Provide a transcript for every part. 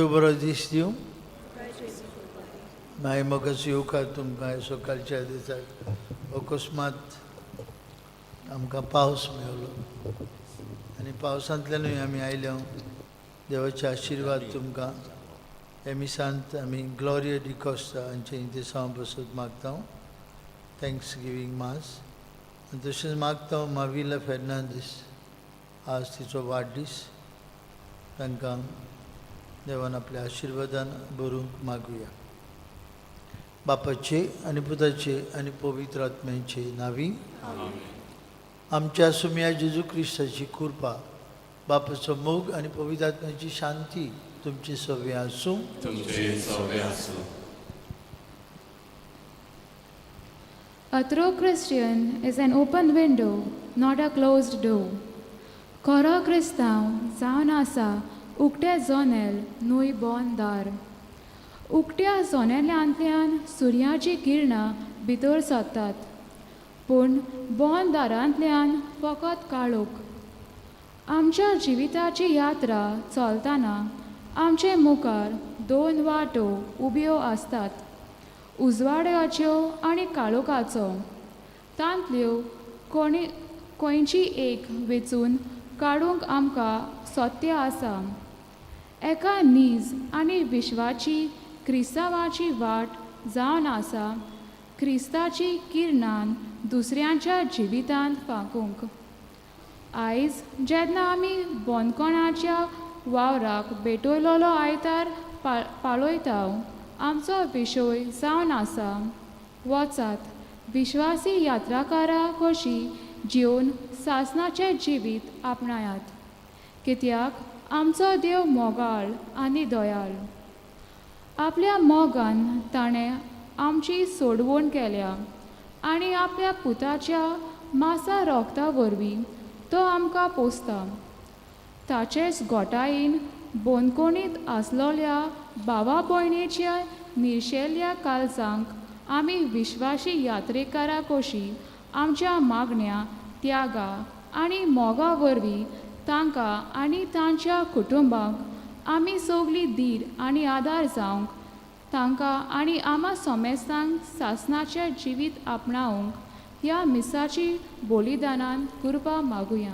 देव बरो दीस दिवं. मागीर मोगाचो येवकार तुमकां सकाळच्या दिसाक अकस्मात आमकां पावस मेवलो आनी पावसांतल्यानूय आमी आयल्या. देवाचे आशिर्वाद तुमकां. हे मिसांत आमी ग्लोरिया डिकॉस्ता हांचे इंतेसांव बसत मागता, thanks giving मास. आनी तशेंच मागता माविला फेर्नांदीस, आज तिचो वाडदीस, तांकां देवान आपल्या आशिर्वादान भरूंक मागुया. बापाचे आनी पुताचे आनी पवित्र आत्म्याचे नांवी. आमच्या सुम्या जेजू क्रिस्ताची कृपा, बापाचो मोग आनी पवित्र आत्म्याची शांती तुमची सगळीं आसूं. तुमचे सगळे आसूं. A true Christian is an open window, not a closed door. खरो क्रिस्तांव जावन आसा उक्तें जनेल न्हय बंद दार. उक्त्या जनेलांतल्यान सुर्याचीं किरणां भितर सरतात, पूण बंद दारांतल्यान फकत काळोख. आमच्या जिविताची यात्रा चलतना आमचे मुखार दोन वाटो उब्यो आसतात, उजवाडाच्यो आनी काळोखाचो. तांतल्यो कोणी खंयची एक वेंचून काडूंक आमकां सत्य आसा. एका नीज आनी विश्वाची क्रिस्तांवाची वाट जावन आसा क्रिस्ताची किरणान दुसऱ्यांच्या जिवितांत फांकूंक. आयज जेन्ना आमी बंदखणाच्या वावराक भेटयलोलो आयतार पाळयता, आमचो विशय जावन आसा, वचात विश्वासी यात्राकारा कशी जिवन सासनाचें जिवीत आपणायात, कित्याक आमचो देव मोगाळ आनी दयाळ. आपल्या मोगान ताणें आमची सोडवण केल्या आनी आपल्या पुताच्या मासा रोगता वरवीं तो आमकां पोसता. ताचेच गोटायेन बंदखणींत आसलोल्या भावा भयणीच्या निर्शेल्ल्या काळजांक आमी विश्वासी यात्रेकारा कशी आमच्या मागण्या, त्यागा आनी मोगा वरवीं तांकां आनी तांच्या कुटुंबाक आमी सगळीं धीर आनी आदार जावंक, तांकां आनी आमा सोमेस्तांक सासनाचें जिवीत आपणावंक ह्या मिसाची बलिदानान कृपा मागुया.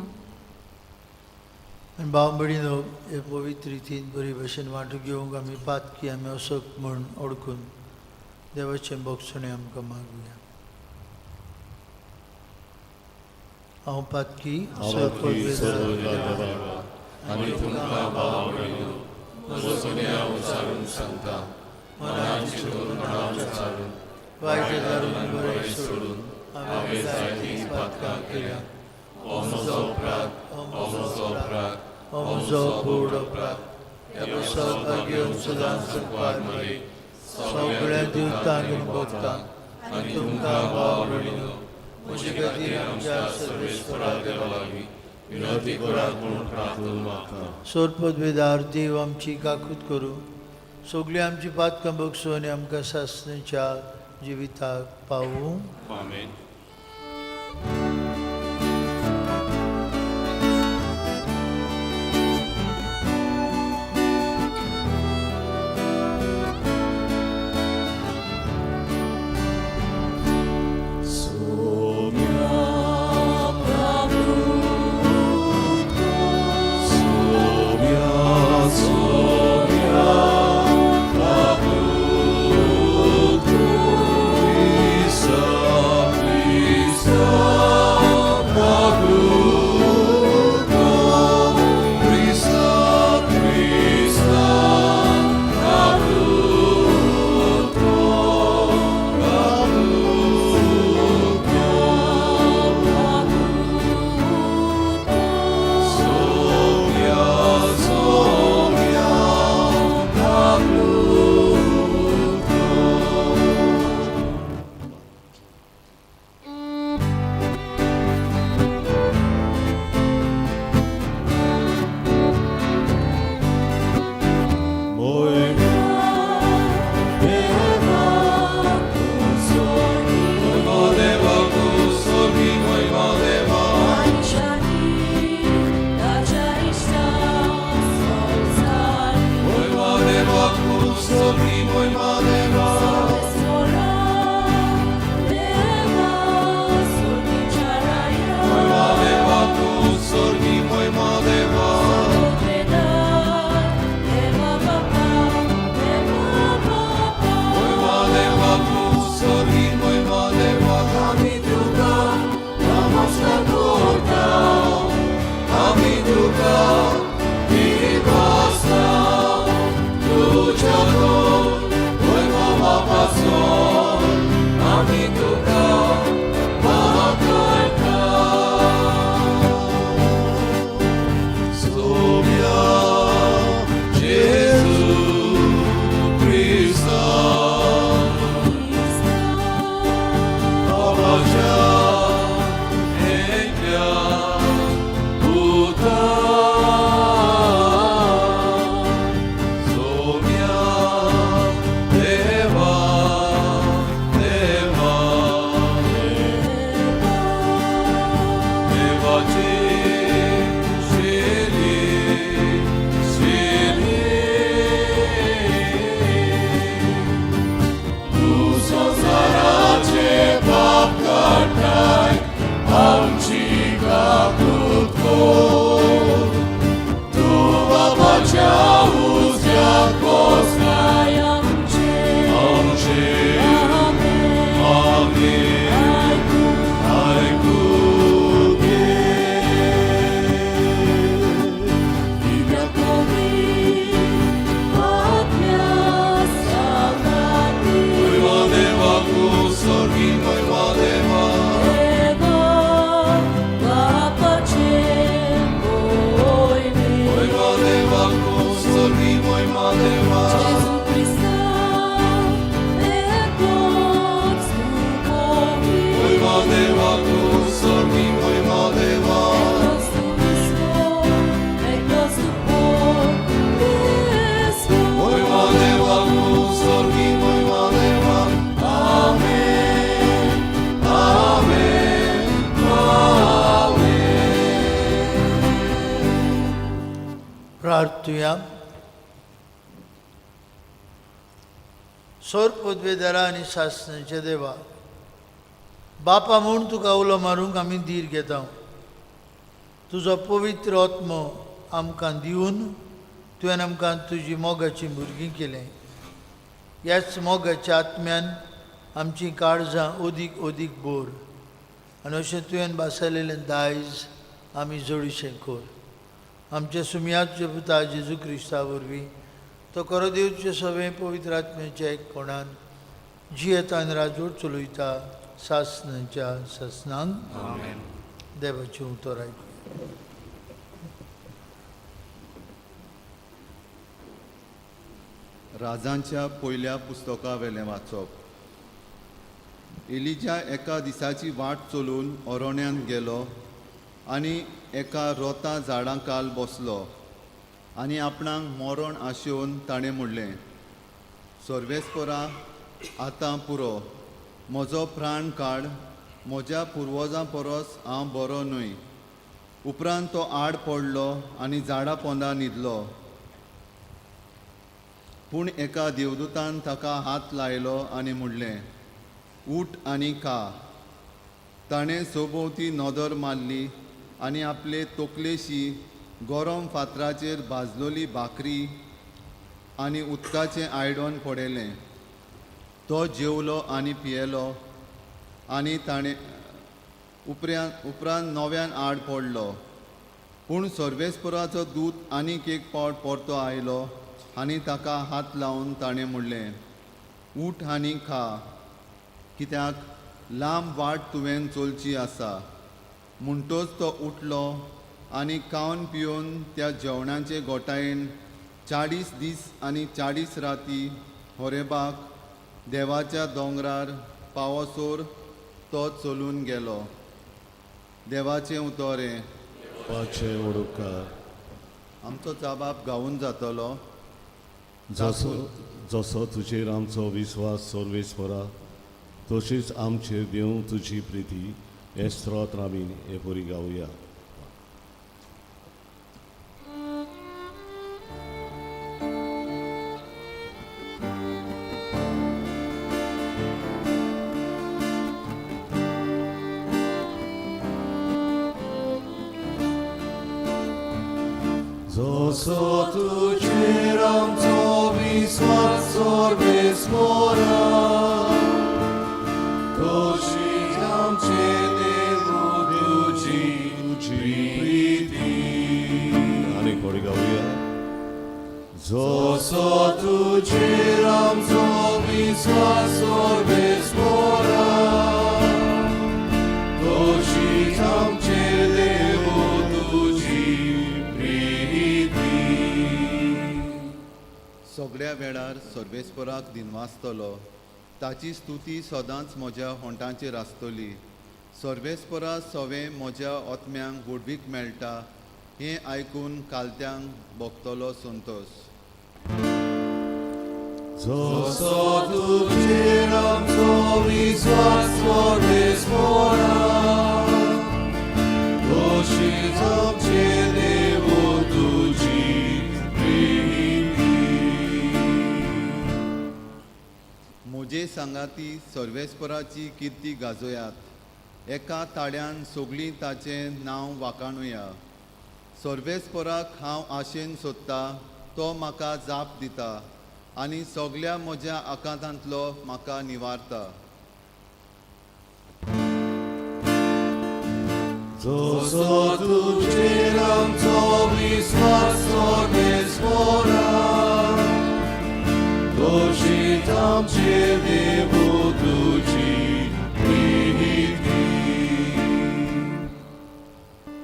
आनी भाव भयणीनो, हे पवित्र रितीन बरी भशेन वांटो घेवंक आमी पातकी आमी असोक म्हूण ओळखून देवाचें भोगसणें आमकां मागुया. हांव पातकी. देवा आनी तुमकां भाव भयणीनो, म्हजो गुन्यांव उचारून सांगता. मनान चिंतून विचारून, वायट धरून बरें सोडून हांवें जायतीं पातकां केल्या. हो म्हजो अपराध, हो म्हजो अपराध, हो म्हजो व्हड अपराध. ह्या पासत घेवन सदांच सकवार मरे, सगळ्या देवतांक आनी भक्तांक आनी तुमकां भाव भयणीनो, म्हजे खातीर आमच्या सर्वेस्परा देवा लागीं विनंती करात म्हूण प्रार्थना मागता. सोरपदवेदार देव आमची काकूत करूं, सगळीं आमची पातकां बगसूं आनी आमकां सासणेच्या जिविताक पावूं. आमेन. पासून आमी तुका वाखाणता. सोम्या जेजू क्रिस्ता बाबाच्या एकल्या पुता सोम्या देवा देवा देवाची शिरी शिरी तू संसाराचे पाप काडटाय आमची काकूत कर तूं बापाच्या उजव्याक बसलाय आमचे आमी आयकूंक महिमा देवाकू स्वर्गी महिमा देवा महिमा देवाकू स्वर्गी महिमा देवा महिमा देवाकू स्वर्गी महिमा देवा महिमा देवाकू स्वर्गी महिमा देवा आमेन आमेन आमेन. प्रार्थुया. सोर पदवेदारा आनी सासणाचे देवा, बापा म्हूण तुका उलो मारूंक आमी धीर घेता. तुजो पवित्र आत्मो आमकां दिवन तुवें आमकां तुजी मोगाची भुरगीं केलें. ह्याच मोगाच्या आत्म्यान आमचीं काळजां अदीक अदीक बोर आनी अशें तुवें भासयलेलें दायज आमी जोडीशें कर. आमच्या सुमयाचे पुता जेजू क्रिस्ता वरवीं तो खरो देवचे सगळें पवित्र आत्म्याच्या एकपणान जियेतान राजवट चलयता सासणाच्या सासणांक. देवाचें उतर आयकुया. राजांच्या पयल्या पुस्तका वेलें वाचप. एलिजा एका दिसाची वाट चलून अरण्यांत गेलो आनी एका रोता झाडां काल बसलो आनी आपणाक मरण आशेवन ताणें म्हणलें, सर्वेस्परा, आतां पुरो, म्हजो प्राण काड, म्हज्या पुर्वजां परस हांव बरो न्हय. उपरांत तो आड पडलो आनी झाडां पोंदा न्हिदलो. पूण एका देवदूतान ताका हात लायलो आनी म्हणलें, उठ आनी खा. ताणें सभोंवती नदर मारली आनी आपले तकलेशी गरम फातराचेर भाजलोली भाकरी आनी उदकाचें आयडन पडयलें. तो जेवलो आनी पियेलो आनी ताणें उपरांत नव्यान आड पडलो. पूण सर्वेस्पराचो दूत आनीक एक पावट परतो आयलो आनी ताका हात लावन ताणें म्हणलें, उठ आनी खा, कित्याक लांब वाट तुवें चलची आसा. म्हणटच तो उठलो आनी खावन पिवन त्या जेवणाचे गोटायेन 40 दीस आनी 40 राती होरेबाक देवाच्या दोंगरार पावसोर तो चलून गेलो. देवाचें उतर हें. पाचे ओडुकार. आमचो जाबाब गावून जातलो. जसो जसो तुजेर आमचो विस्वास सर्वेस्परा, तशीच आमचेर दिवं तुजी प्रिती. हे स्त्रोत आमी हे परी गावया. जसो तुजेर आमचो विस्वास सर्वेस्परा, तशीच आमचे देव तुजी प्रिती. आनी कोणी गावया. जसो तुजेर आमचो विस्वास सर्वेस्पोरा तशीच आमचेर देव तुजी प्रिती. सगळ्या वेळार सर्वेस्पराक दिनवासतलो, ताची स्तुती सदांच म्हज्या होंठांचेर आसतली. सर्वेस्परा सवें म्हज्या आत्म्यांक व्हडवीक मेळटा हें आयकून कालत्यांक भोगतलो संतोश. जसो तुजेर आमचो विस्वास सर्वेस्पोरा तशीच आमचेर देव तुजी प्रिती. म्हजे सांगाती सर्वेस्पराची किर्ती गाजोयात, एका ताळ्यान सगळीं ताचें नांव वाखाणुया. सर्वेस्पराक हांव आशेन सोदता, तो म्हाका जाप दिता आनी सगल्या म्हज्या आकांतांतलो म्हाका निवारता. जसो तुजेर आमचो विस्वास सर्वेस्पोरा तशीच आमचेर देव तुजी प्रिती.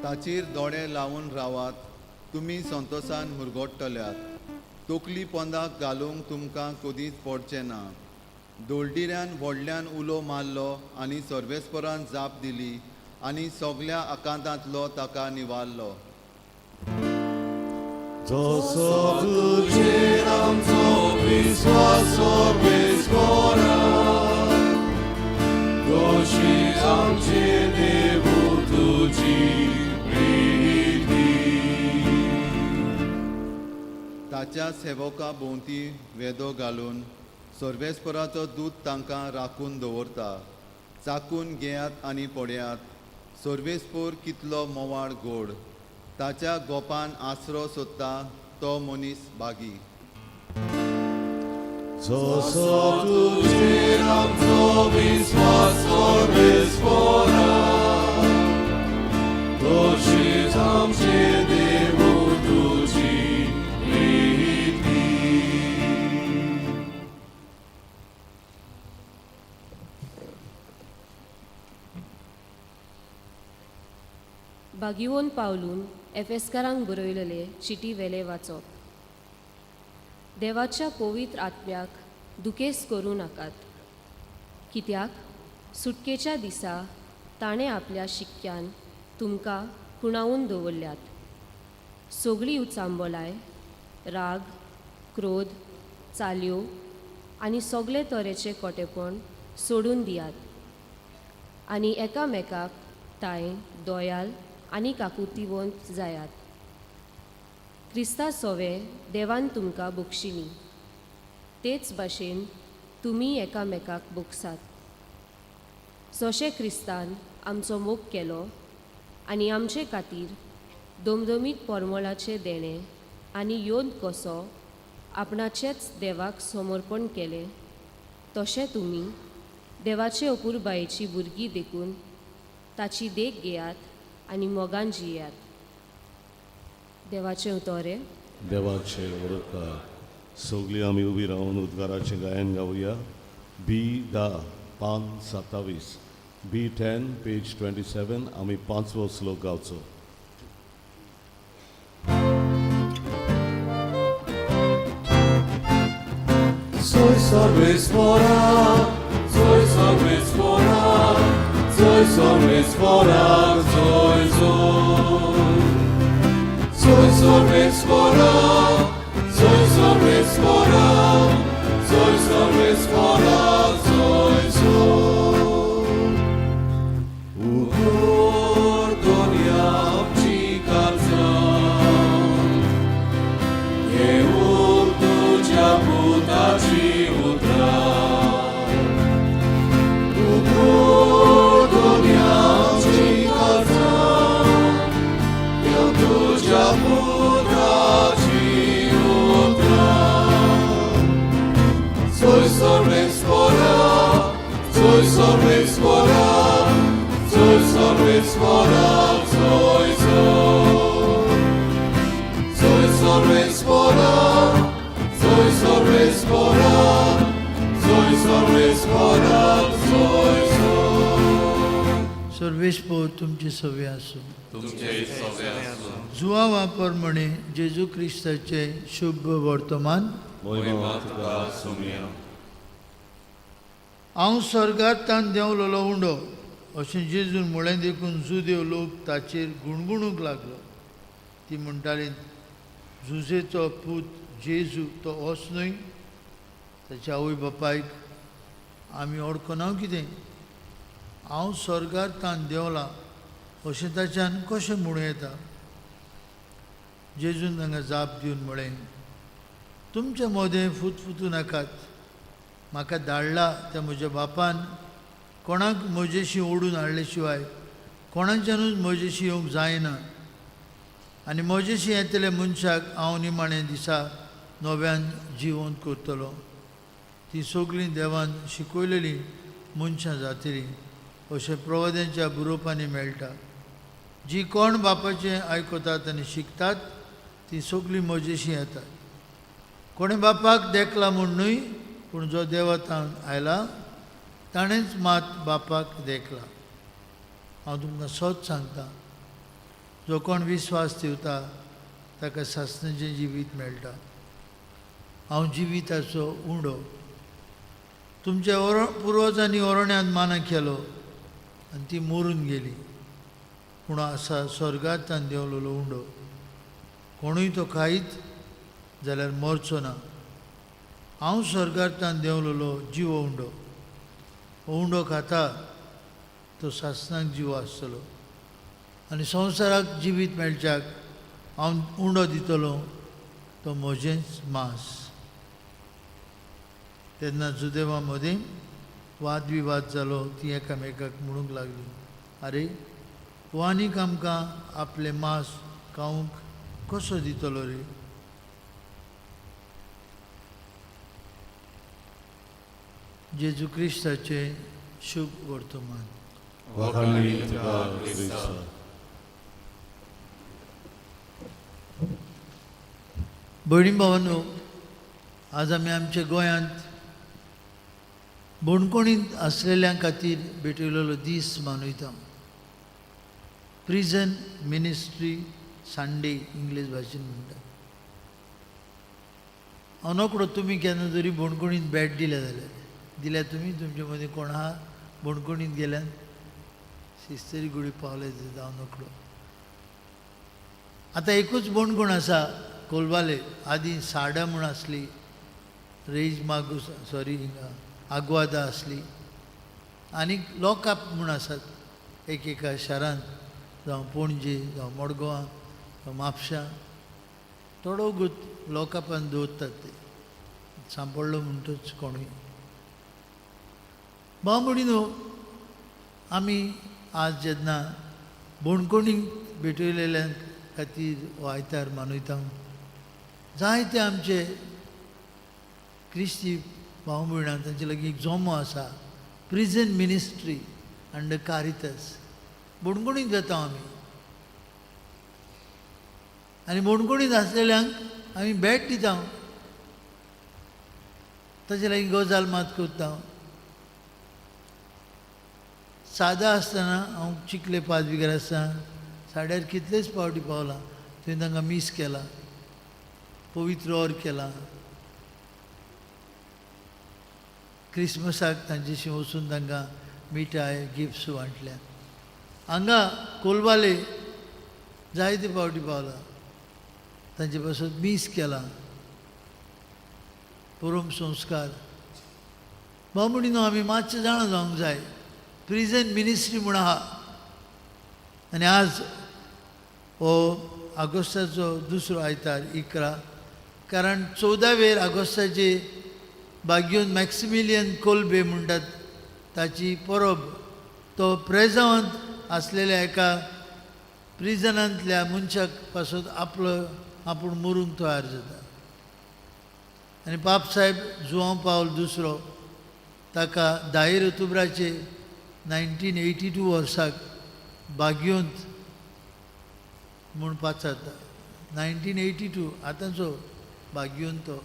ताचेर दोळे लावन रावात, तुमी संतोसान मुरगोट्टल्यात. तकली पोंदाक घालूंक तुमकां कदींच पडचें ना. दोलडिऱ्यान व्हडल्यान उलो मारलो आनी सर्वेस्परान जाप दिली आनी सगल्या आकांतांतलो ताका निवारलो. जसो तुजेर आमचो विस्वास सर्वेस्पोरा तशीच आमचेर देव तुजी प्रिती. ताच्या सेवका भोंवती वेदो घालून सर्वेस्पराचो दूत तांकां राखून दवरता. चाकून घेयात आनी पळयात सर्वेस्पोर कितलो मोवाळ गोड. ताच्या गोपान आसरो सोदता तो मनीस बागी. जसो तुजेर आमचो विस्वास सर्वेस्पोरा तशीच आमचेर देव तुजी प्रिती. बागिवोन पावलून एफेस्कारांक बरयलेले चिटी वेले वाचप. देवाच्या पवित्र आत्म्याक दुखेस करूं नाकात, कित्याक सुटकेच्या दिसा ताणें आपल्या शिक्क्यान तुमकां खुणावून दवरल्यात. सगळी उचांबोलाय, राग, क्रोध, चालयो आनी सगळे तरेचे कोटेपण सोडून दियात आनी एकामेकाक ताय दोयाल आनी काकुतीवंत जायात. क्रिस्ता सोवे देवान तुमकां बक्षिली, तेच भाशेन तुमी एकामेकाक बोगसात. जशें क्रिस्तान आमचो मोग केलो आनी आमचे खातीर दमदमीत परमळाचें देणें आनी योन कसो आपणाचेच देवाक समर्पण केलें, तशें तुमी देवाचे अपुरबायेची भुरगीं देखून ताची देख घेयात आनी मोगान जियात. देवाचें उतोरें. देवाचे वडकार. सगळीं आमी उबी रावन उद्गाराचें गायन गावया. बी 10 पान 27, बी 10 पेज 27. आमी पांचवो श्लोक गावचो. Soy सर्वेस्पोरा, soy सर्वेस्पोरा, soy सर्वेस्पोरा, soy soy. Soy सर्वेस्पोरा, soy सर्वेस्पोरा, soy सर्वेस्पोरा, soy soy. उगोर दोन्या आमची काळजां, घेवन तुज्या पुताची उतरां. उगोर दोन्या आमची काळजां, घेवन तुज्या पुताची उतरां. Soy सर्वेस्पोरा, soy सर्वेस्पोरा, soy सर्वेस्पोरा, soy soy. Soy सर्वेस्पोरा, soy सर्वेस्पोरा, soy. सर्वेस्पोर तुमचे सवे आसूं. जुवावा प्रमाणे जेजू क्रिस्ताचे शुभ वर्तमान. मोहिमा तुका सोमया. हांव स्वर्गांत देंवलेलो उंडो अशें जेजून म्हळें देखून जुदेव लोक ताचेर गुणगुणूंक लागलो. ती म्हणटाली, जुजेचो पूत जेजू तो होच न्हय? ताच्या आवय बापायक आमी वळखना कितें? हांव स्वर्गार तान देंवलां अशें ताच्यान कशें म्हणूं येता? जेजून तांकां जाप दिवन म्हळें, तुमचे मदें फुतफुतू नाकात. म्हाका धाडला त्या म्हज्या बापान कोणाक म्हजेशी ओडून हाडले शिवाय कोणाच्यानूच म्हजेशी येवंक जायना, आनी म्हजेशी येतल्या मनशाक हांव निमाणे दिसा नव्यान जिवंत करतलो. ती सगळीं देवान शिकयलेलीं मनशां जातलीं अशें प्रवाद्यांच्या बरोवपांनी मेळटा. जी कोण बापाचें आयकतात आनी शिकतात ती सगळीं म्हजेशी येतात. कोणें बापाक देखला म्हूण न्हय, पूण जो देवातान आयला ताणेंच मात बापाक देखला. हांव तुमकां सत सांगता, जो कोण विस्वास दिवता ताका सासणाचें जिवीत मेळटा. हांव जिविताचो उंडो. तुमच्या पुर्वजांनी ओरण्यांत माना केलो आनी ती मरून गेली, पूण आसा स्वर्गांत देंवलेलो उंडो. कोणूय तो खायत जाल्यार मरचो ना. हांव स्वर्गांत देंवलेलो जिवो उंडो. हो उंडो खाता तो सासणाक जिवो आसतलो, आनी संवसाराक जिवीत मेळच्याक हांव उंडो दितलो तो म्हजेंच मांस. तेन्ना जुदेवा मदीं वादविवाद जालो. ती एकामेकाक म्हणूंक लागली, आरे हो आनीक आमकां आपलें मांस खावंक कसो दितलो रे? जेजू क्रिस्ताचें शुभ वर्तमान. वाखाणणी तुका क्रिस्ता. भयणी भावांनो, आज आमी आमच्या गोंयांत बणकोणींत आसलेल्यां खातीर भेटयलेलो दीस मनयता. प्रिजन मिनिस्ट्री संडे इंग्लीश भाशेन म्हणटात. हांव नकळो तुमी केन्ना तरी बणकोणींत भेट दिल्या जाल्यार दिल्या तुमी, तुमचे मदीं कोण आहा बणकोणींत गेल्यान सिस्तरी गुडी पावले जाल्यार हांव नकळो. आतां एकूच बणकोण आसा कोलवाले. आदीं साडा म्हूण आसली, रेज मागू सॉरी हिंगा आग्वादा आसली, आनीक लोकाप म्हूण आसात एक एका शारांत, जावं पणजे, जावं मडगांवां, जावं म्हापशां. थोडो गुत लोकापान दवरतात ते सांपडलो म्हणटच कोणूय. भाव भयणीनो, आमी आज जेन्ना बणकोणीक भेटयलेल्या खातीर हो आयतार मनयता, जायते आमचे क्रिस्ती भाव भयणां तांचे लागीं एक जमो आसा, प्रिजन मिनिस्ट्री अंडर कारितास. बणकोणींत वता आमी आनी बणकोणींत आसलेल्यांक आमी भेट दिता, ताचे लागीं गजाल मात करता. सादा आसतना हांव चिखले पादविगार आसतना साड्यार कितलेच पावटी पावलां, थंय तांकां मीस केलां, पवित्र ऑर केलां. क्रिसमसाक तांचेशी वचून तांकां मिठाय गिफ्ट्स वांटल्या. हांगा कोलवाले जायते पावटी पावलां, तांचे पासून मीस केलां, परम संस्कार. भाव भयणीनो, आमी मातशें जाणा जावंक जाय प्रिजन मिनिस्ट्री म्हूण आहा. आनी आज हो ऑगस्टाचो दुसरो आयतार 11, कारण 14वेर ऑगस्टाचे बाग्योन मॅक्सिमिलियन कोल्बे म्हणटात ताची परब. तो प्रेजांवांत आसलेल्या एका प्रिजनांतल्या मनशाक पासून आपलो आपूण मरूंक तयार जाता. आनी पापसाहेब जुआंव पावल दुसरो ताका 10 ऑक्टोबराचे 1982 वर्साक बाग्योंत म्हूण पाचारता. 1982 आतांचो बाग्योंत तो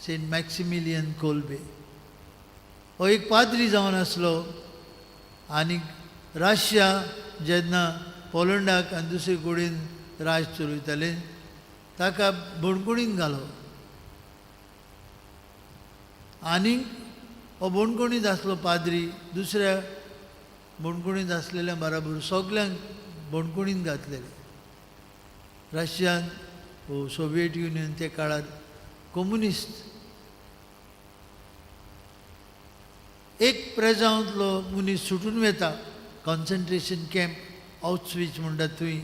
सेंट मॅक्सिमिलियन कोल्बे. हो एक पाद्री जावन आसलो आनी राशिया जेन्ना पोलंडाक आनी दुसरे कडेन राज चलयताले ताका बणकुणीन घालो आनी हो बणकुणींत आसलो पाद्री दुसऱ्या बणकुणींत आसलेल्या बराबर सगल्यांक बणकुणीन घातलेले. रशियान वो सोवियत युनियन त्या काळार कम्युनिस्ट एक प्रेजांतलो मनीस सुटून वता कॉन्सन्ट्रेशन कॅम्प ऑशविट्झ म्हणटात थंय,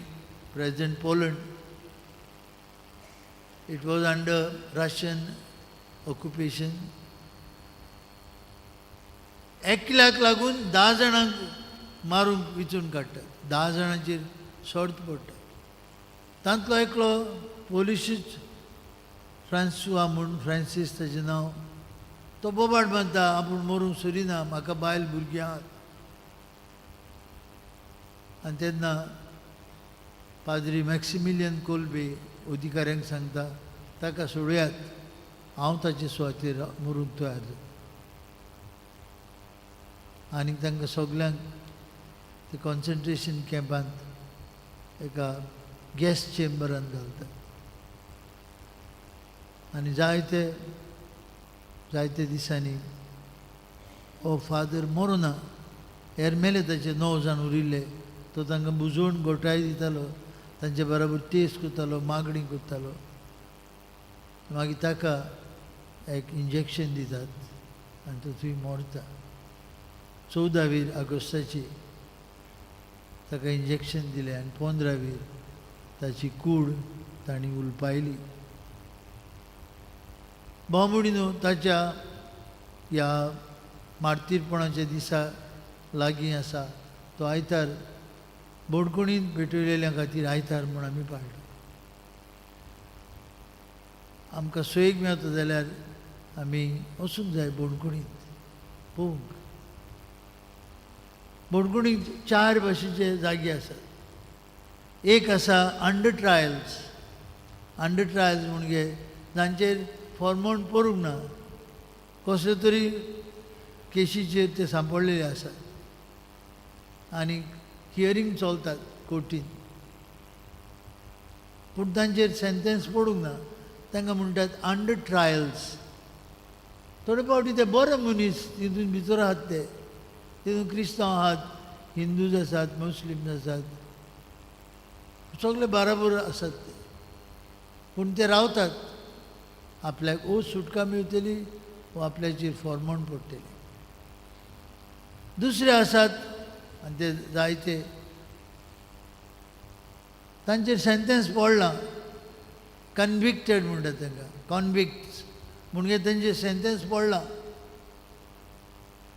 present Poland. It was under Russian occupation. एकल्याक लागून 10 जाणांक मारूंक विचून काडटात, 10 जाणांचेर शॉर्ट पडटा. तांतलो एकलो पोलिसूच फ्रांसुआ म्हूण, फ्रांसीस ताजें नांव, तो बोबाट बांदता आपूण मरूंक सोदिना, म्हाका बायल भुरगीं आहात. आनी तेन्ना पाद्री मॅक्सिमिलियन कोल्बे अधिकाऱ्यांक सांगता ताका सोडयात, हांव ताचे सुवातेर मरूंक तयार जाता. आनी तांकां सगल्यांक ते कॉन्सन्ट्रेशन कॅम्पांत एका गॅस चेंबरांत घालतात आनी जायते जायते दिसांनी हो फादर मरुना. हेर मेले ताचे 9 जाण उरिल्ले. तो तांकां बुजोवन गोठाय दितालो, तांचे बराबर टेस्ट करतालो, मागणी करतालो. मागीर ताका एक इंजेक्शन दितात आनी तो थंय मरता. 14 ऑगस्टाची ताका इंजेक्शन दिलें आनी 15 ताची कूड तांणी उलपायली. भाव भयणीनो, ताच्या ह्या मार्तीरपणाच्या दिसा लागीं आसा तो आयतार बोडकुणींत पेटयलेल्या खातीर आयतार म्हूण आमी पाळटा. आमकां सोयीक मेळता जाल्यार आमी वचूंक जाय बोणकुणींत पळोवंक. बोणकुणींत 4 भाशेचे जागे आसात. एक आसा अंडर ट्रायल्स. अंडर ट्रायल्स म्हणजे जांचेर फॉर्मोण पडूंक ना, कसले तरी केशीचेर ते सांपडलेले आसात आनी हियरींग चलतात कोर्टीन, पूण तांचेर सेंटेन्स पडूंक ना, तांकां म्हणटात अंडर ट्रायल्स. थोडे फावटी ते बरे मनीस तितून भितर आहात, ते तितून क्रिस्तांव आहात, हिंदूज आसात, मुस्लिम्स आसात, सगळे बाराबर आसात ते, पूण ते रावतात आपल्याक ओ सुटका मेळटली वो आपल्याचेर फॉर्मोण पडटली. दुसरे आसात आनी ते जायते तांचेर सेंटेन्स पडलां, कन्विक्टेड म्हणटात तांकां, कॉन्विक्ट्स म्हणजे तांचेर सेंटेन्स पडलां,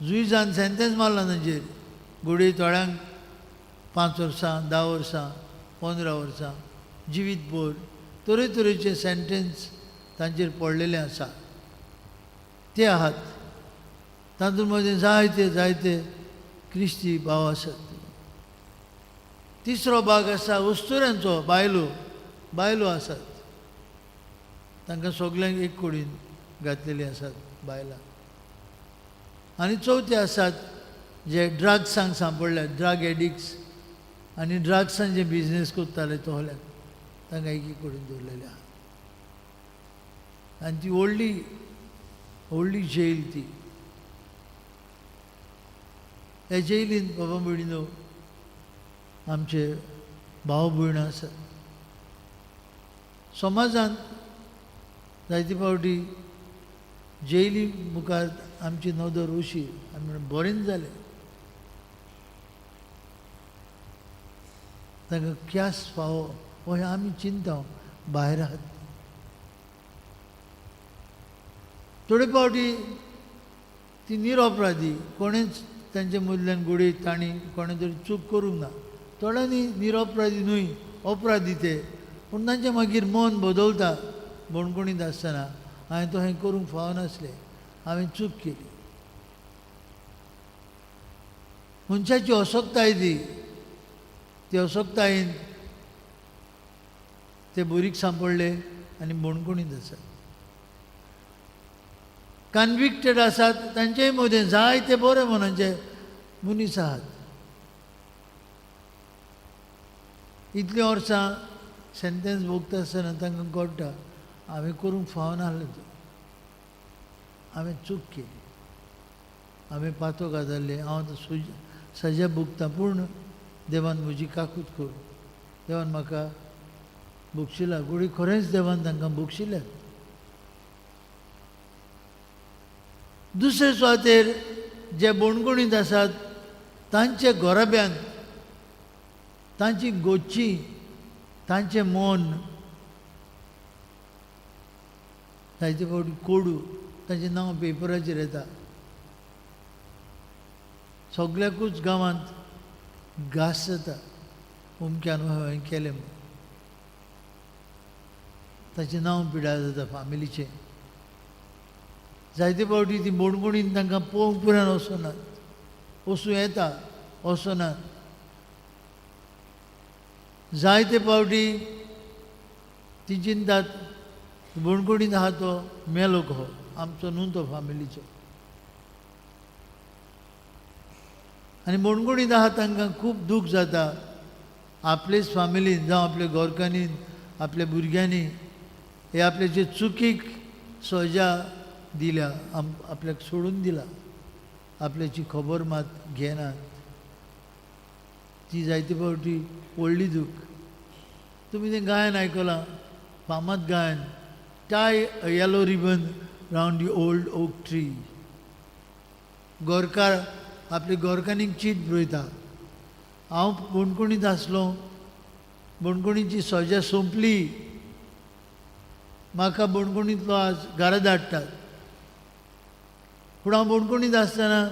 जुईजान सेंटेन्स मारलां तांचेर, घोडये थोड्यांक 5 वर्सां, 10 वर्सां, 15 वर्सां, जिवीत भर तरेतरेचे सेंटेन्स तांचेर पडलेले आसा. ते आहात. तातूंत मदीं जायते जायते क्रिस्ती भाव आसात. तिसरो भाग आसा उस्तुऱ्यांचो, बायलो, बायलो आसात, तांकां सगल्यांक एक कुडीन घातलेली आसात बायलां. आनी चवथे आसात जे ड्रग्सांक सांपडल्यात, ड्रग एडिक्ट्स आनी ड्रग्सान जे बिजनेस करताले तोहल्याक तांकां एकी कुडीन दवरलेले आहा. आनी ती व्हडली व्हडली जेल ती. ह्या जेलीन बाबा भयणीनो आमचे भाव भयणां आसात. समाजांत जायते फावटी जेली मुखार आमची नदर अशी आमी म्हणून बरें जालें, तांकां क्यास फावो हो हें आमी चिंता भायर आहात. थोडे फावटी ती निरपराधी, कोणेच तांचे मदल्यान गोडये तांणी कोणें तरी चूक करूंक ना, थोड्यांनी निरपराधी न्हय अपराधी ते, पूण तांचें मागीर मन बदलता बणकुणींत आसतना, हांवें तो हें करूंक फावनासलें, हांवें चूक केली. मनशाची असक्ताय ती, ती असक्तायेन ते बोरीक सांपडले आनी बणकुणींत आसात. कन्विक्टेड आसात तांचेय मदें जायते बरे मनाचे मनीस आहात. इतलीं वर्सां सेंटेन्स भोगता आसतना तांकां कळटा हांवें करूंक फावनासलें तें, हांवें चूक केली, हांवें पातोक आदारलें, हांव आतां सजा भोगतां, पूण देवान म्हजी काकूत करूं, देवान म्हाका बक्षिला. घोडी खरेंच देवान तांकां बक्षिल्यात. दुसरे सुवातेर जे बोणगुणींत आसात तांचे घोराब्यान तांची गोची तांचें मन जायते फावटी कोडू, तांचें नांव पेपराचेर येता. सगल्याकूच गांवांत घास जाता अमक्यान हांवें केलें म्हूण, ताचें नांव पिडा जाता फामिलीचें. जायते फावटी ती बोणगुणीन तांकां पळोवंक पुरान वचनात, वचूं येता वचनात. जायते फावटी ती चिंतात बोणगुणीन आहा तो मेलो कहो, आमचो न्हू तो फामिलीचो. आनी बोणगुणीन आहा तांकां खूब दूख जाता, आपलेच फामिलीन जावं आपल्या घरकान्नीन आपल्या भुरग्यांनी हे आपले जे चुकीक सजा दिल्या, आपल्याक सोडून दिला, आपल्याची खबर मात घेनात. ती जायते फावटी व्हडली दूख. तुमी तें गायन आयकलां, फामाद गायन, tie a yellow ribbon round the old oak tree. गोरकार आपले गोरकान्नीक चीट बरयता, हांव बोणकुणींत आसलो, बोणकुणीची सजा सोंपली, म्हाका बोणकुणींतलो आज घरा धाडटात, पूण हांव बोणकुणींत आसतना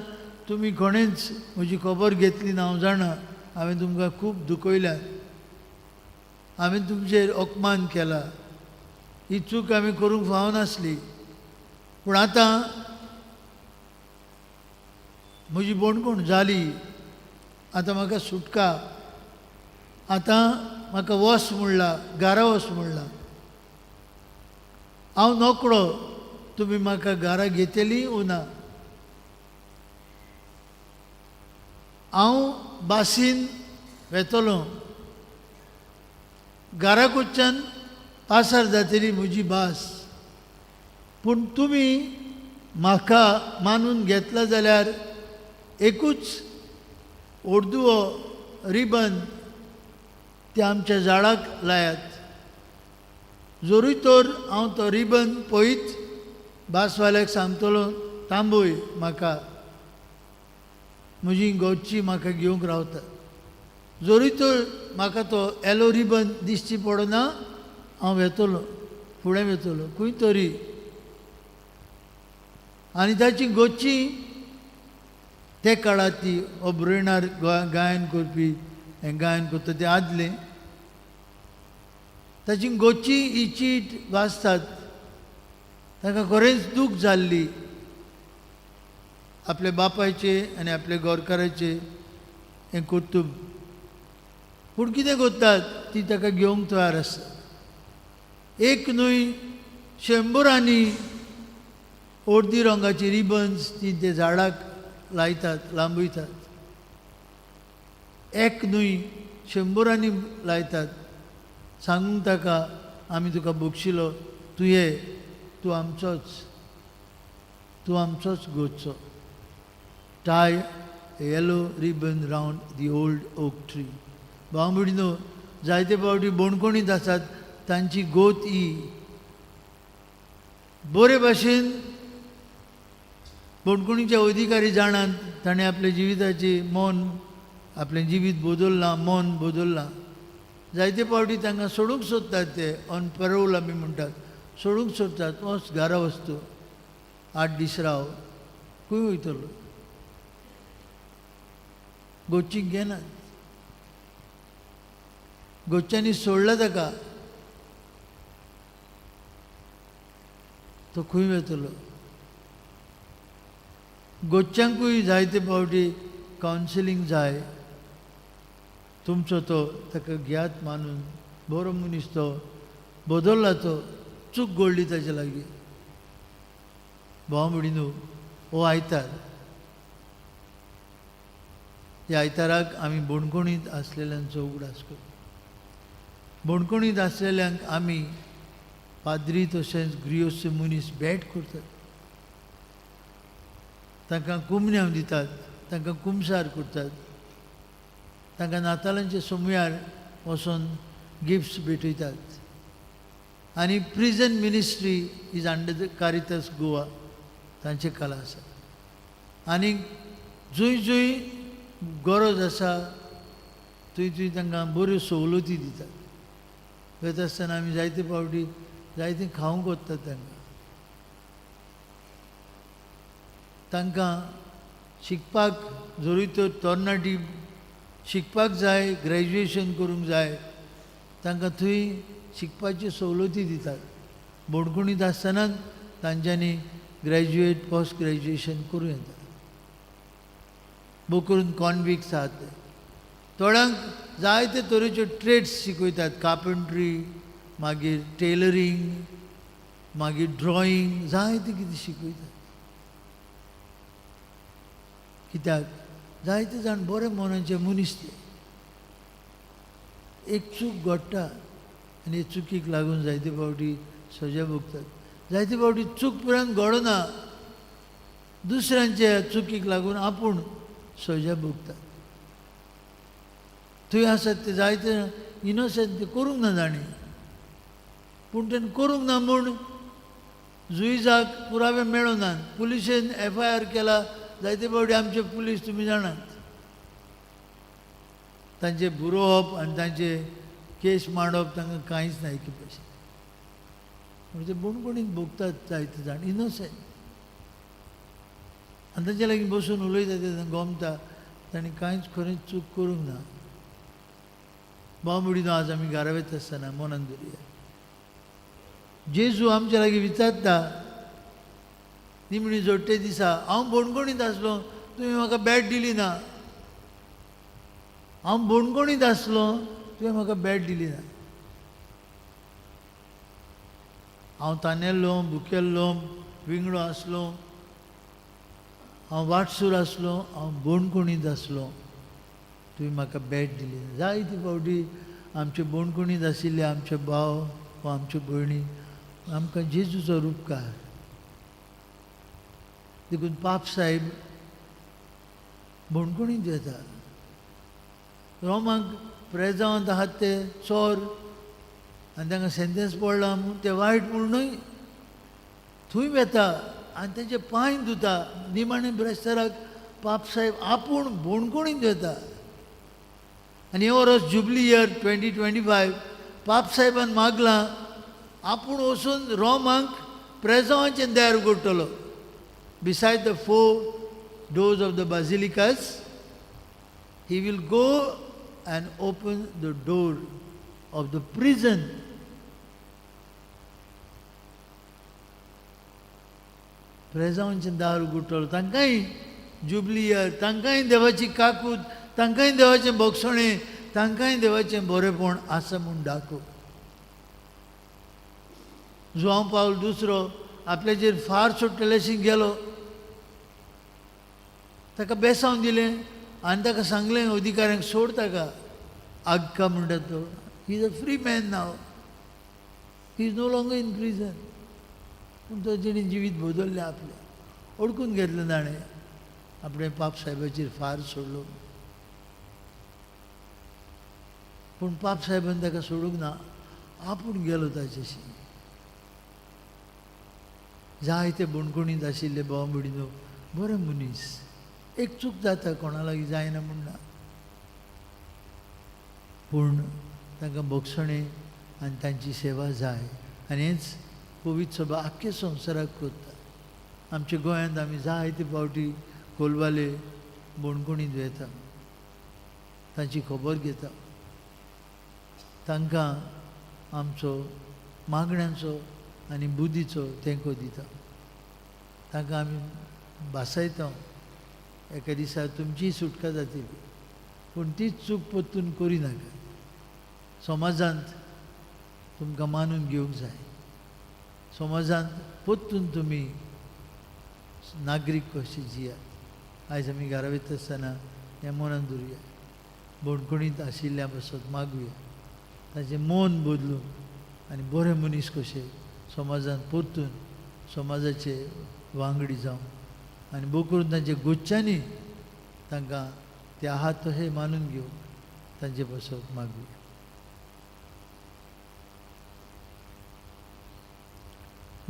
तुमी कोणेंच म्हजी खबर घेतली ना, हांव जाणा हांवें तुमकां खूब दुखयल्यात, हांवें तुमचेर अपमान केला, ही चूक हांवें करूंक फावनासली, पूण आतां म्हजी बोणकोण जाली, आतां म्हाका सुटका, आतां म्हाका वस म्हणला, घरा वस म्हणला, हांव नोकळो, तुमी म्हाका घरा घेतली ओ ना, हांव बासीन वेतलो, घरा कडच्यान पासार जातली म्हजी भास, पूण तुमी म्हाका मानून घेतला जाल्यार एकूच ओर्दुवो रिबन ते आमच्या झाडाक लायात, जरूय तर हांव तो रिबन पळयत बासवाल्याक सांगतलो तांबय म्हाका, म्हजी गोची म्हाका घेवंक रावता, जरूय तर म्हाका तो येलो रिबन दिसची पडना, हांव वेतलो फुडें वेतलो खंय तरी. आनी ताची गोची ते काळार ती हो ब्रयणार गायन करपी हें गायन करता तें आदलें, ताची गोची ही चीट वाचतात ताका खरेंच दूख जाल्ली आपल्या बापायचे आनी आपल्या गोरकाराचे हें कर्तुब. पूण कितें करतात ती ताका घेवंक तयार आसता. एक न्हय शंबरांनी अर्दी रंगाची रिबन्स ती ते झाडाक लायतात, लांबयतात, एक न्हय शंबरांनी लायतात, सांगूंक ताका आमी तुका बक्षिलो, तूं ये, तूं आमचोच, तूं आमचोच गोचो. Tie yellow ribbon round the old oak tree. भाव भयणीनो, जायते फावटी बोणकोणींत आसात तांची गोत ही बरे भाशेन बोणकोणीचे अधिकारी जाणात, ताणें आपल्या जिविताची मन, आपलें जिवीत बदल्लां, मन बदल्लां. जायते फावटी तांकां सोडूंक सोदतात ते, ऑन परोल आमी म्हणटात, सोडूंक सोदतात, वच घरा वच तूं, 8 दीस राव, खंय वयतलो, गोचीक घेनात, गोच्यांनी सोडला ताका, तो खंय वतलो. गोच्यांकूय जायते फावटी कावन्सिलींग जाय, तुमचो तो ताका घेयात मानून, बरो मनीस तो बदल्ला, तो चूक घडली ताजे लागीं. भाव भयणीनो, हो आयतार, ह्या आयताराक आमी बोणकोणींत आसलेल्यांचो उगडास करता. बोणकोणींत आसलेल्यांक आमी पाद्री तशेंच ग्रियोस्त मनीस भेट करतात, तांकां कुमन्यांव दितात, तांकां कुमसार करतात, तांकां नातालांच्या सोमयार वचोन गिफ्ट्स भेटयतात. आनी prison ministry is under the Caritas Goa तांचे खाला आसा. आनी जंय जंय गरज आसा थंय थंय तांकां बऱ्यो सवलती दितात. वयता आसतना आमी जायते फावटी जायतें खावंक वतात तांकां. तांकां शिकपाक जरूय तर तरणाटी शिकपाक जाय, ग्रॅज्युएशन करूंक जाय, तांकां थंय शिकपाच्यो सवलती दितात. बोणकोणींत आसतनाच तांच्यांनी ग्रॅज्युएट पोस्ट ग्रॅज्युएशन करूं येता. भोव करून कॉनविक्स आहात ते थोड्यांक जायते तरेच्यो ट्रेड्स शिकयतात, कार्पेंट्री, मागीर टेलरींग, मागीर ड्रॉईंग, जायते कितें शिकयतात. कित्याक जायते जाण बरे मनाचे मनीस ते. एक चूक घडटा आनी हे चुकीक लागून जायते फावटी सजा भोगतात. जायते फावटी चूक पर्यंत घडना, दुसऱ्यांच्या चुकीक लागून आपूण सजा भोगतात. थंय आसात ते जायते इनोसंट, ते करूंक ना जाणी, पूण तेणें करूंक ना म्हूण जुईजाक पुरावे मेळनात, पुलिशेन एफ I R केला. जायते फावटी आमचे पुलीस तुमी जाणात, तांचे बरोवप आनी तांचे केस मांडप तांकां कांयच ना एके भशेन. म्हणजे बोणकोणीत भोगतात जायते जाण इनोसंट. आनी तांचे लागीं बसून उलयता तेन्ना गोमता तांणी कांयच खरेंच चूक करूंक ना. भाव भयणीनो, आज आमी घरा वयता आसतना मनान धरुया, जेजू आमच्या लागीं विचारता निमणी जोडटे दिसा, हांव बोणकोणीत आसलो तुवें म्हाका बॅट दिली ना, हांव बोणकोणीत आसलो तुवें म्हाका बॅट दिली ना, हांव तानेल्लो, भुकेल्लो, विंगडो आसलो, हांव वाटसूर आसलो, हांव बोणकोणीत आसलो, तुवें म्हाका बॅट दिली ना. जायते फावटी आमचे बोणकोणीत आशिल्ले आमचे भाव वा आमच्यो भयणी आमकां जेजूचो रुपकार. देखून पाप साहेब बोणकोणीत येता. रोमाक प्रेजांवांत आहात ते चोर आनी तांकां सेंटेन्स पडला म्हूण ते वायट म्हूण न्हय, थंय वेता आनी तेजे पांय धुता. निमाणे ब्रेस्ताराक पाप साहेब आपूण बोणकोणीत वेता. आनी हे वर्स जुबली इयर 2025 पाप साहेबान मागलां आपूण वचून रोमाक प्रेजांवाचें दार उगडटलो. Beside the 4 doors of the basilicas, he will go and open the door of the prison. प्रेजांवाचें दार उगडटलो. तांकांय जुबली इयर, तांकांय देवाची काकूत, तांकांय देवाचें बक्षणें, तांकांय देवाचें बरेपण आसा म्हूण दाखोव. जुआंव पावल दुसरो आपल्याचेर फार सोडटलेशी गेलो, ताका बेसांव दिलें आनी ताका सांगलें अधिकाऱ्यांक सोड ताका. आग्गा म्हणटा तो, he is a free man now, he is no longer in prison. पूण तो जेणें जिवीत बदल्लें आपलें, ओडकून घेतलें ताणें, आपणें पाप साहेबाचेर फार सोडलो. पूण पाप साहेबान ताका सोडूंक ना, आपूण गेलो ताच्याशी. जायते बोणकोणींत आशिल्ले भाव भयणीनो, बरे मनीस, एक चूक जाता कोणा लागीं जायना म्हूण ना, पूण तांकां भोगसणें आनी तांची सेवा जाय. आनी हेंच पवित्र सभा आख्खे संवसाराक करता. आमच्या गोंयांत आमी जायते फावटी कोलवाले बोणकोणींत वेता, तांची खबर घेता, तांकां आमचो मागण्यांचो आनी बुद्धीचो तेंको दिता, तांकां आमी भासायता. एका दिसा तुमचीय सुटका जातली, पूण तीच चूक परतून करिनाका. समाजांत तुमकां मानून घेवंक जाय, समाजांत परतून तुमी नागरीक कशें जियात. आयज आमी घरा वयता आसतना हें मनान धरुया, बणकोणींत आशिल्ल्या पासत मागुया, ताचें मन बदलून आनी बरे मनीस कशे समाजान परतून समाजाचे वांगडी जावन आनी भोव करून तांच्या गुच्छांनी तांकां ते आहात तशें मानून घेवंक तांचे पासत मागुया.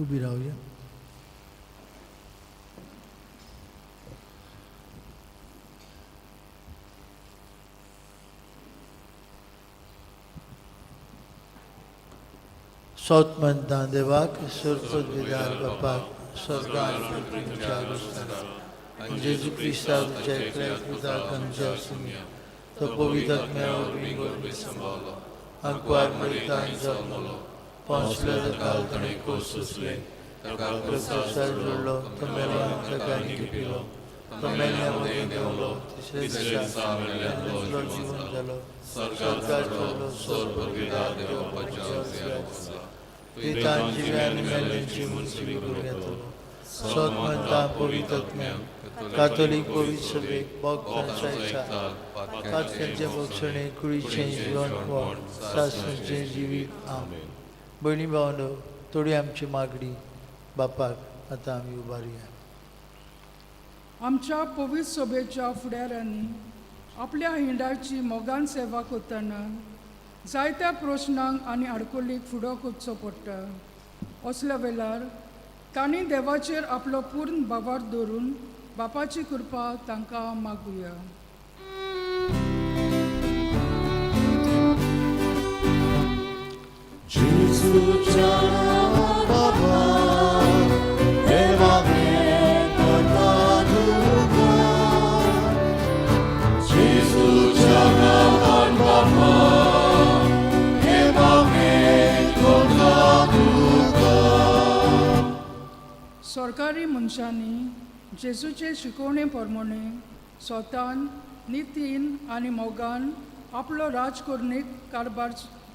उबी रावया. सोत म्हणटा देवाक सोरपद बापाक स्वर्गान पृथ्वीच्या आगोस्तान जेजू क्रिस्ताक तुज्या एकल्या पुताक आमच्या सुम्या तो पवित्र आत्म्या वरवीं सांबाळलो, आंकवार मरितान जल्मलो, पोंचले काल ताणें कोस सोंसले, ताका क्रुसार जोडलो, तो मेलो ताका आनी खेपिलो, तो मेल्ल्या मदीं देंवलो, तिसऱ्या दिसा मेल्ल्यांतलो जिवन जालो, स्वर्गार चडलो, स्वर्गीय देवाच्या उजव्या बसला, पितान जिव्या आनी मेल्ल्यांची मुनसुबी करूंक येतलो. सोत म्हणटा पवित्र आत्म्या कातोलीक पवित्र सभेक भक्तांच्या इच्छा पातकांचें बक्षणे कुडीचें जिवनपण सासणेचें जिवीत. आमेन. भयणी भावंडो, थोडी आमची मागणी बापाक आतां आमी उबारुया. आमच्या पवित्र सभेच्या फुडाऱ्यांनी आपल्या हिंडाची मोगान सेवा करतना जायत्या प्रश्नांक आनी आडखळीक फुडो करचो पडटा. असल्या वेळार तांणी देवाचेर आपलो पूर्ण भावार्थ दवरून बापाची कृपा तांकां मागुया. जेजूच्या बाबा देवा करता तुका, जेजूच्या नांवान बाबा देवा करता तुका. सरकारी मनशांनी जेजूचे शिकवणे प्रमाणे स्वतान नितीन आनी मोगान आपलो राजकर्णीक कारभार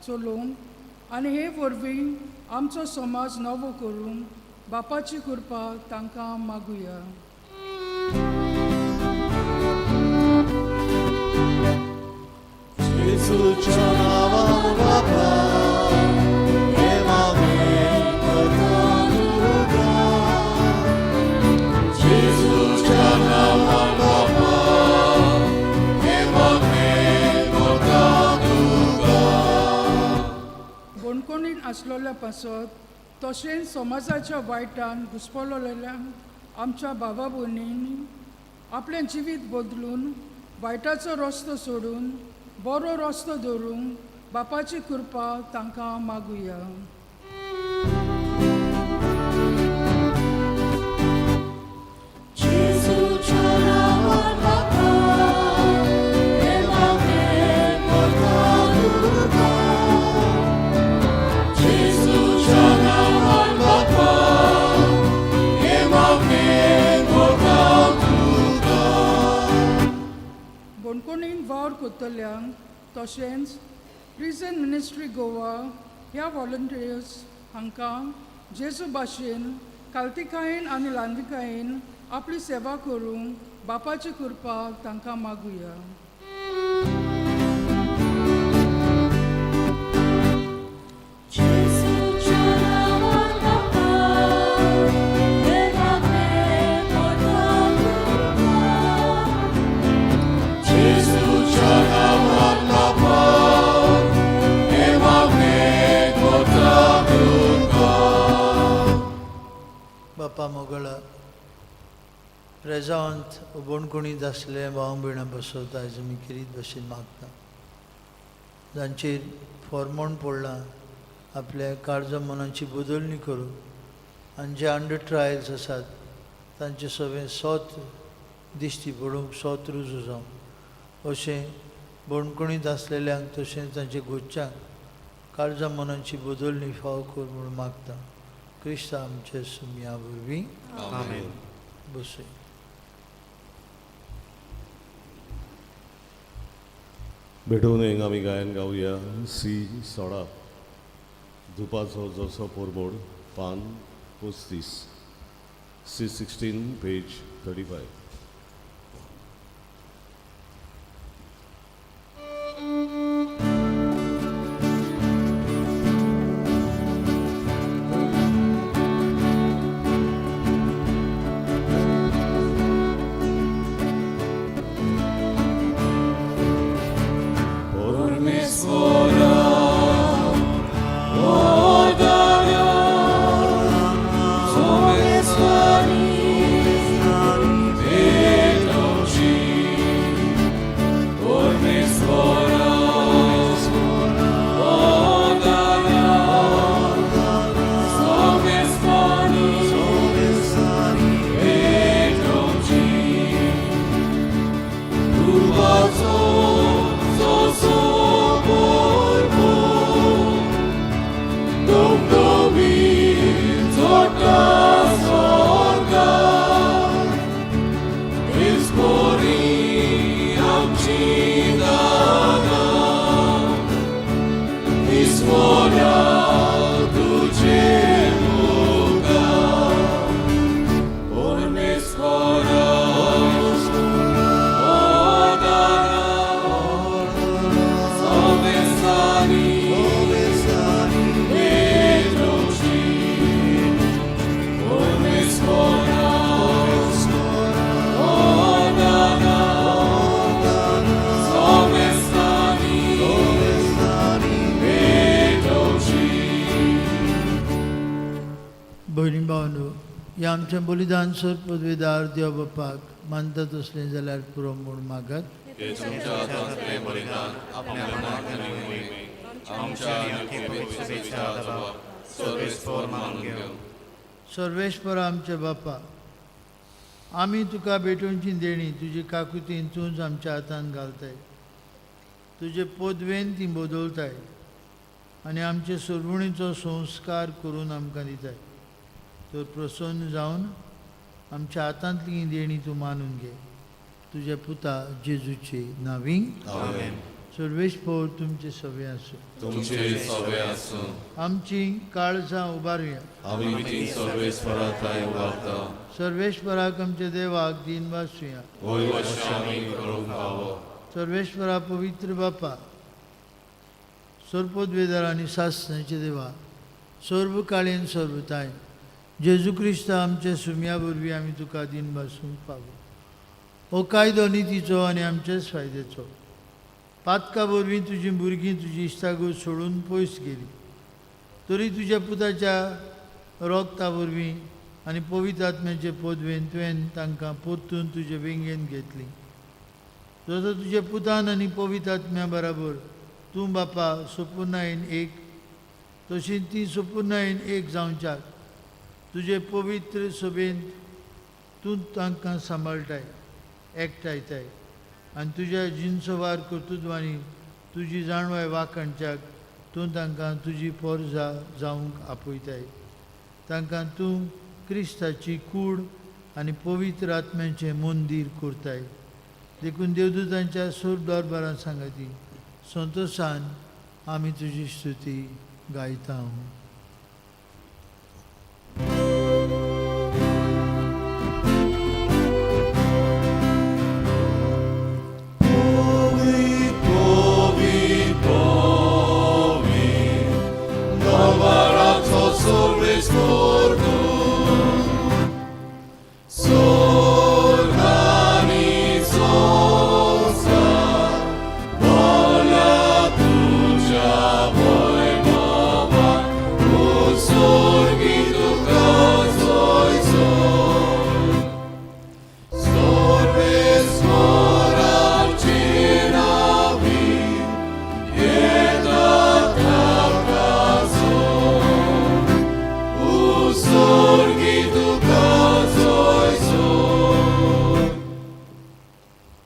चलोवंक आनी हे वरवीं आमचो समाज नवो करूंक बापाची कृपा तांकां मागुया. जेजूच्या नांवान बाबा देवा करता तुका, जेजूच्या नांवान बाबा देवा करता तुका. बणकोणीन आसलेल्या पासत तशेंच समाजाच्या वायटान घुस्पलेल्या आमच्या भावा भयणींनी आपलें जिवीत बदलून वायटाचो रस्तो सोडून बरो रस्तो धरूंक बापाची कृपा तांकां मागुया. जेजूच्या नांवान बाबा देवा करता तुका, जेजूच्या नांवान बाबा देवा करता तुका. बणकोणीन वावर करतल्यांक तशेंच प्रिजन मिनिस्ट्री गोवा ह्या व्हॉलंटियर्स हांकां जेजू भाशेन कालतिकायेन आनी ल्हानविकायेन आपली सेवा करूंक बापाची कृपा तांकां मागुया. जेजूच्या नांवान बापा देवा करता तुका, जेजूच्या नांवान बाबा देवा करता तुका. बापा मोगळा प्रेजांत बणकोणींत आसले भाव भयणां बसवता आयज आमी किरीत भशेन मागता, जांचेर फॉर्मोण पडलां आपल्या काळजा मनाची बदलणी करून आनी जे अंडर ट्रायल्स आसात तांचें सगळें सोत दिश्टी पडूंक सोत रुजू जावं अशें बणकोणींत आसलेल्यांक तशेंच तांच्या गोच्यांक काळजा मनाची बदलणी फाव कर म्हूण मागता. क्रिस्ता आमच्या सुमया वरवीं. आमेन. बसय. भेटवून एक आमी गायन गावया सी 16 धुपाचो जसो पोरबोड पान 35. C 16 page 35. भयणी भावनो, ह्या आमचें बलिदान सर पदवेदार देव बापाक मानता तसलें जाल्यार पुरो म्हूण मागात. सर्वेस्पर आमच्या बापा, आमी तुका भेटोवची देणी तुजी काकुतीन तूंच आमच्या हातान घालताय, तुजे पदवेन ती बदलताय आनी आमचे सरवणीचो संस्कार करून आमकां दिताय. तर प्रसन्न जावन आमच्या हातांतली देणी तूं मानून घे, तुज्या पुता जेजूचे नांवी. सर्वेस्पर तुमचे सवे आसूं. तुमचे सवे आसूं. आमची काळजां उबारुया. आमी ती सर्वेस्परा थंय उबारता. सर्वेस्पराक आमच्या देवाक दीन वासुया. वय अशें आमी करूंक फावो. सर्वेस्परा पवित्र बापा, सर्वपदवेदार आनी सासणाचे देवा, सर्वकाळीन सर्वताय जेजू क्रिस्त आमच्या सुम्या वरवीं आमी तुका दीन भासूंक पावो. हो कायदो नितीचो आनी आमच्याच फायद्याचो. पातका वरवीं तुजीं भुरगीं तुजी इश्टागत सोडून पयस गेली तरी तुज्या पुताच्या रोगता वरवीं आनी पवित्र आत्म्याचे पदवेन तुवें तांकां परतून तुजे वेंगेन घेतली. जसो तुज्या पुतान आनी पवित्र आत्म्या बराबर तूं बापा सुपुर्णायेन एक, तशी ती सुपुर्णायेन एक जावच्याक तुजे पवित्र सभेन तूं तांकां सांबाळटाय, एकठांयताय आनी तुज्या जिनसवार कर्तृत्वांनी तुजी जाणवाय वाखाणच्याक तूं तांकां तुजी पोरजा जावंक आपयताय. तांकां तूं क्रिस्ताची कूड आनी पवित्र आत्म्याचें मंदीर करताय. देखून देवदूतांच्या सूर दरबारान सांगाती संतोशान आमी तुजी स्तुती गायता.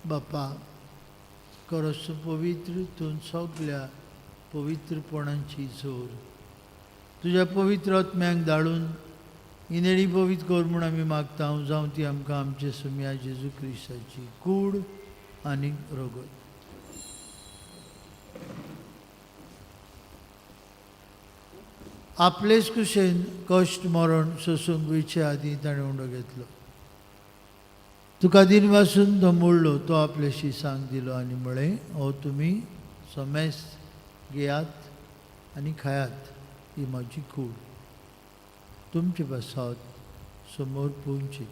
बापा, खरोच पवित्र तूं सगल्या पवित्रपणाची जोर तुज्या पवित्र आत्म्याक धाडून इनेणी पवित्र कर म्हूण आमी मागता. जावं ती आमकां आमचे सुम्या जेजू क्रिस्ताची कूड आनी रगत. आपलेच कुशेन कश्ट मरण सोसूंक वयचे आदीं ताणें उंडो घेतलो. तुका दिन वासून तो मोडलो, तो आपल्याशी सांग दिलो आनी म्हळें, हो तुमी समेस्त घेयात आनी खायात, ही म्हजी कूड तुमचे पासत समोर पुंची.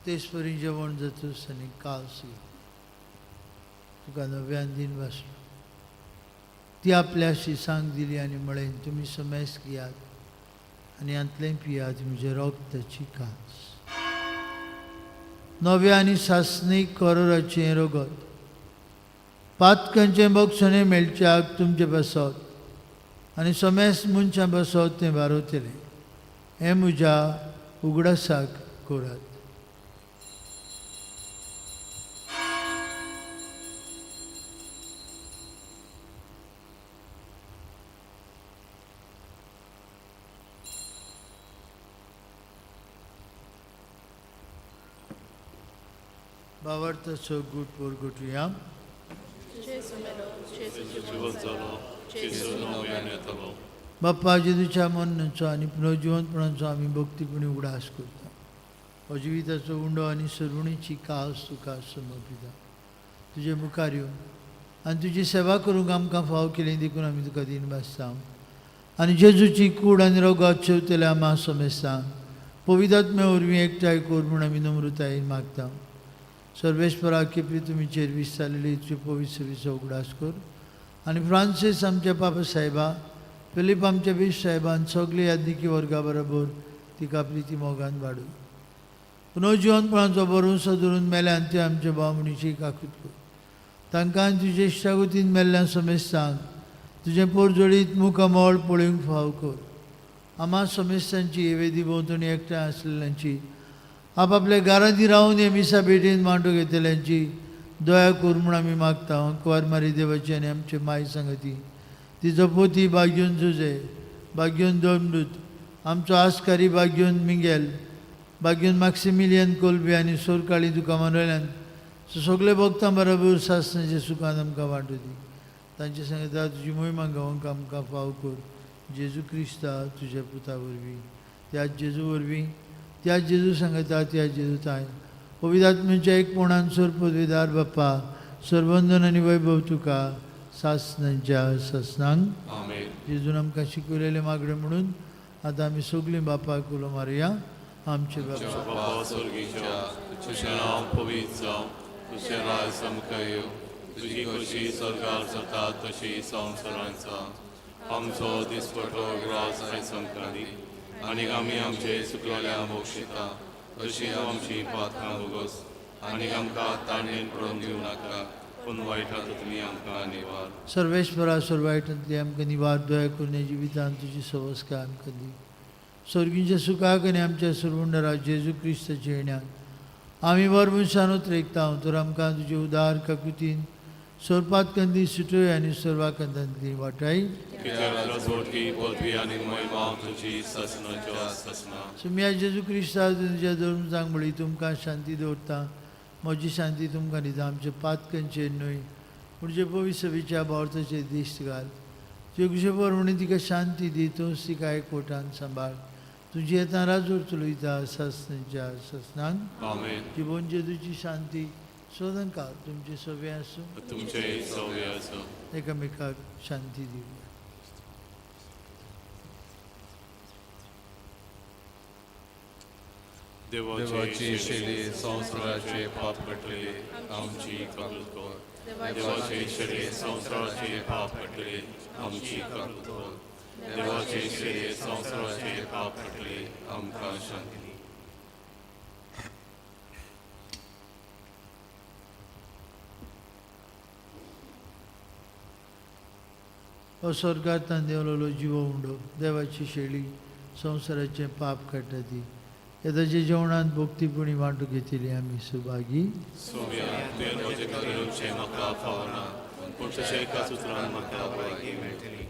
तेच परी जेवण जातूच आनी कास तुका नव्यान दिन वासलो. ती आपल्याशी सांग दिली आनी म्हळें, तुमी समेस घेयात आनी हांतलें पियात, म्हजें रगताची कास, नव्या आनी सासणीक करोराचें रगत, पातकांचें बक्षणें मेळच्याक तुमचे पासत आनी समेस मनशां पासत तें बारवतलें. हें म्हज्या उगडासाक करात. भावार्थाचो गूट पोरगुटया. बाप्पा जेजूच्या मरणाचो आनी पुनर्जिवंतपणाचो आमी भक्तीपणी उगडास करता. हो जिविताचो उंडो आनी सरुणीची कास तुका समर्पिता. तुजे मुखार येवन आनी तुजी सेवा करूंक आमकां फाव केली देखून आमी तुका दिन भासता. आनी जेजूची कूड आनी रोगात शेवतल्या आमा समेस्तांक पवित्र वरवीं एकठांय कर म्हूण आमी नम्रतायेन मागता. सर्वेस्परा केपी तुमीचेर विस्तारलेली तुजे पवित्र सेवेचो उगडास कर आनी फ्रांसीस आमच्या पापा साहेबा, फिलीप आमच्या बीश साहेबान सगळे यादनिकी वर्गा बरोबर तिका प्रिती मोगान वाडू. पुनर्जिवनपणाचो भरवंसो धरून मेल्यान ते आमच्या भाव म्हणीची काकूत कर. तांकां तुजे इश्टागतीन मेल्ल्यान समेस्तांक तुजें पोरजोडीत मुखामळ पळोवंक फाव कर. आमा समेस्तांची हे वेदी भोंवतणी एकठांय आसलेल्यांची, आपापल्या घरांनी रावन हे मिसा भेटीन मांडू घेतल्यांची दया कर म्हूण आमी मागता. कुंवार मारी देवाची आनी आमचे माय सांगती, तिचो पोती बागयोन जुजे, बागयोन दोमदूत, आमचो आस्कारी बागयोन मिंगेल, बागयोन माक्सिमिलियन कोलबी आनी सोरकाळी तुका मनोल्यान सगळे भक्तां बरोबर सासणाचे सुखान आमकां वांटू दी. तांचे सांगता तुजी मोहिमा गावंक आमकां फाव कर. जेजू क्रिस्ता तुज्या पुता वरवीं, त्या जेजू वरवीं, त्या जेजू सांगता त्या जेजू ताय पवित्र एक पोणान सोर पदवीदार बाप्पा सर्वंदन आनी वैभव तुका सासणांच्या सासणांक. जेजून आमकां शिकवलेलें मागणें म्हणून आतां आमी सगळीं बापाक उलो मारुया. आमचे बापा स्वर्गीच्या, तुजें नांव पवित्र जावं, तुजें राज आमकां येवं, तुजी खोशी स्वर्गार जाता तशी संवसारांत जावं. आमचो दिसपटो ग्रास आयज आमकां दी आनी आमी आमचे चुकलेल्या मोक्षिता तशी आमची पातकां भोगोस आनी आमकां ताणेन पडोवन दिवं नाका, पूण वायटांत तुमी आमकां निवार. सर्वेस्परा सर्वायटांतली आमकां निवार दया करून जिवितांत तुजी सवस्काय आमकां दी. स्वर्गीच्या सुखाक आनी आमच्या सर्वंडरा जेजू क्रिस्ताच्या येण्याक आमी वर मनशान उतरेकता तर आमकां तुजे उदार काकुतीन सोरपातकंदी सुटय आनी सर्वाकंदांतली वाटाय. सुम्या जेजू क्रिस्ता तुज्या धर्म म्हळी तुमकां शांती दवरता, म्हजी शांती तुमकां दिता. आमच्या पातकांचेर न्हय पूण जे पवित्र भावार्थाचेर दिश्ट घाल. तुजे कुशेपर म्हणून तिका शांती दी, तूंच तिका एकवटान सांबाळ. तुजी येता राजूर चलयता सासणाच्या सासणांक. जिवन जेजूची शांती सदांकाळ तुमचे सगळे आसूं, तुमचे सगळे आसूं. एकामेकाक शांती दिवया. देवाची शैली संवसाराचे पाप काडटली आमची कबूल कर. देवाची शैली संवसाराचे पाप काडटली आमची कबूल कर. देवाची शैली संवसाराचे पाप काडटली आमकां शांती दी. हो स्वर्गांत देंवलेलो जिवो उंडो देवाची शैली संवसाराचें पाप काडटा ती येदाच्या जेवणांत भक्तीपणी वांटू घेतिल्ली आमी सुभागी. सोम्या, तुवें म्हजें खातीर येवचें म्हाका फावना, पूण तुज्या एका उतरान म्हाका भलायकी मेळटली.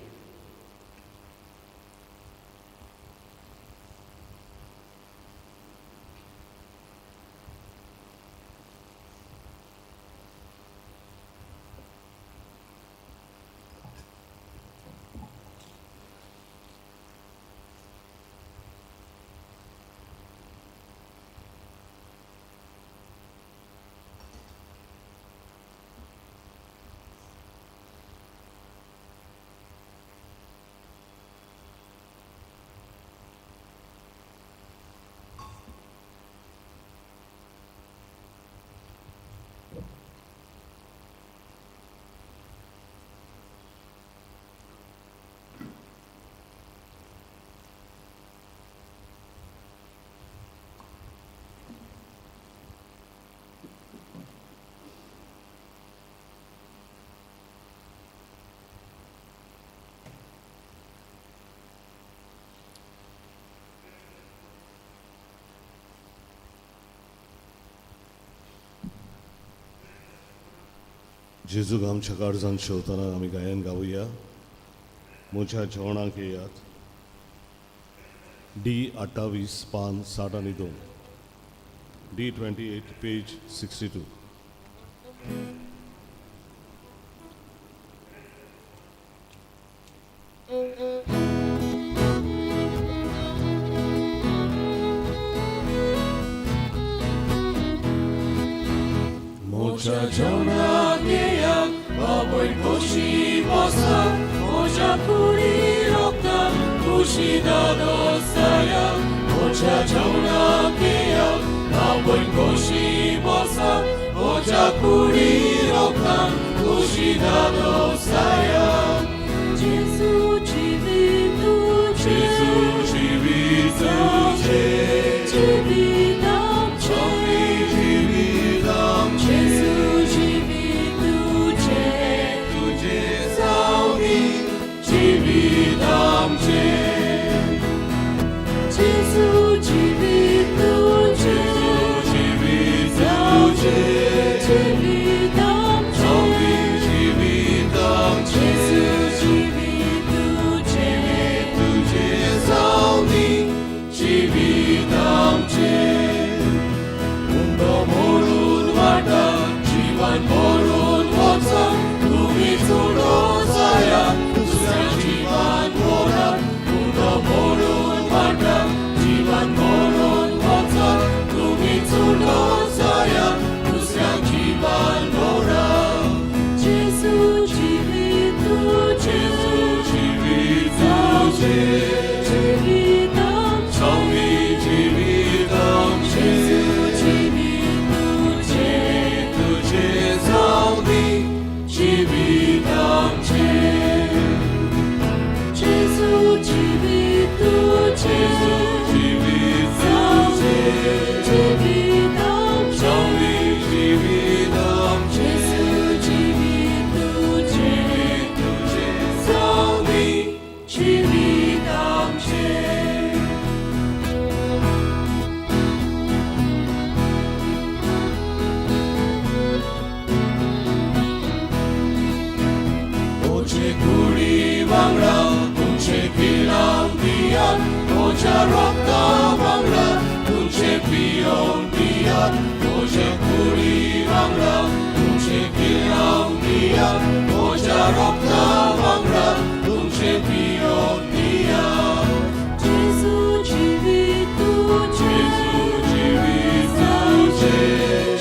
जेजूक आमच्या काळजान शेवतना आमी गायन गावया. म्हज्या जेवणाक येयात. डी 28 पान 62, डी 28 पेज 62. म्हज्या जेवणाक येयात, बाबय खोशी बसा, म्हज्या कुडी रोखता खुशी दादोसाया. म्हज्या जेवणाक येयात, बाबय खोशी बसा, म्हज्या कुडी रोखता खुशी दादोसाया. जेजू जिवीत तुजें, जेजू जिवीत तुजें, जिवीत आमचें, जिवीत आमचें, जेजू जिवीत तुजें, तुजें जावनी जिवीत आमचें, जेजू जिवीत तुजें, जिवीत तुजें, जिवीत आमचें, जिवीत आमचें, जेजू जिवीत तुजें, तुजें जावनी जिवीत आमचें. उंडो मोडून वाटा जिवन मोडून वचा, तुमी चुडो जाया दुसऱ्या जिवन मोडा. उंडो मोडून वाटा जिवन मोडून वचा, तुमी चुडो जाया दुसऱ्या जिवन मोडा. जेजू जिवीत तुजें, जेजू जिवीत तुजें, जिवीत आमचें, स्वामी जिवीत आमचें, जेजू जिवीत तुजें, तुजें जावनी जिवीत आमचें. जेजू जिवीत तुजें, जिवीत तुजें, जिवीत आमचें, स्वामी जिवीत आमचें, जेजू जिवीत तुजें, तुजें जावनी जिवीत आमचें. म्हजे कुडी वांगडा तुमचे पिलांव दियात, म्हज्या रोगता वांगडा तुमचे पियोवन दियात. म्हजे कुडी वांगडा तुमचे पिलांव दियात, म्हज्या रोगता वांगडा तुमचे पियोवन दियात. जेजू जिवीत तुजें, जेजू जिवीत तुजें,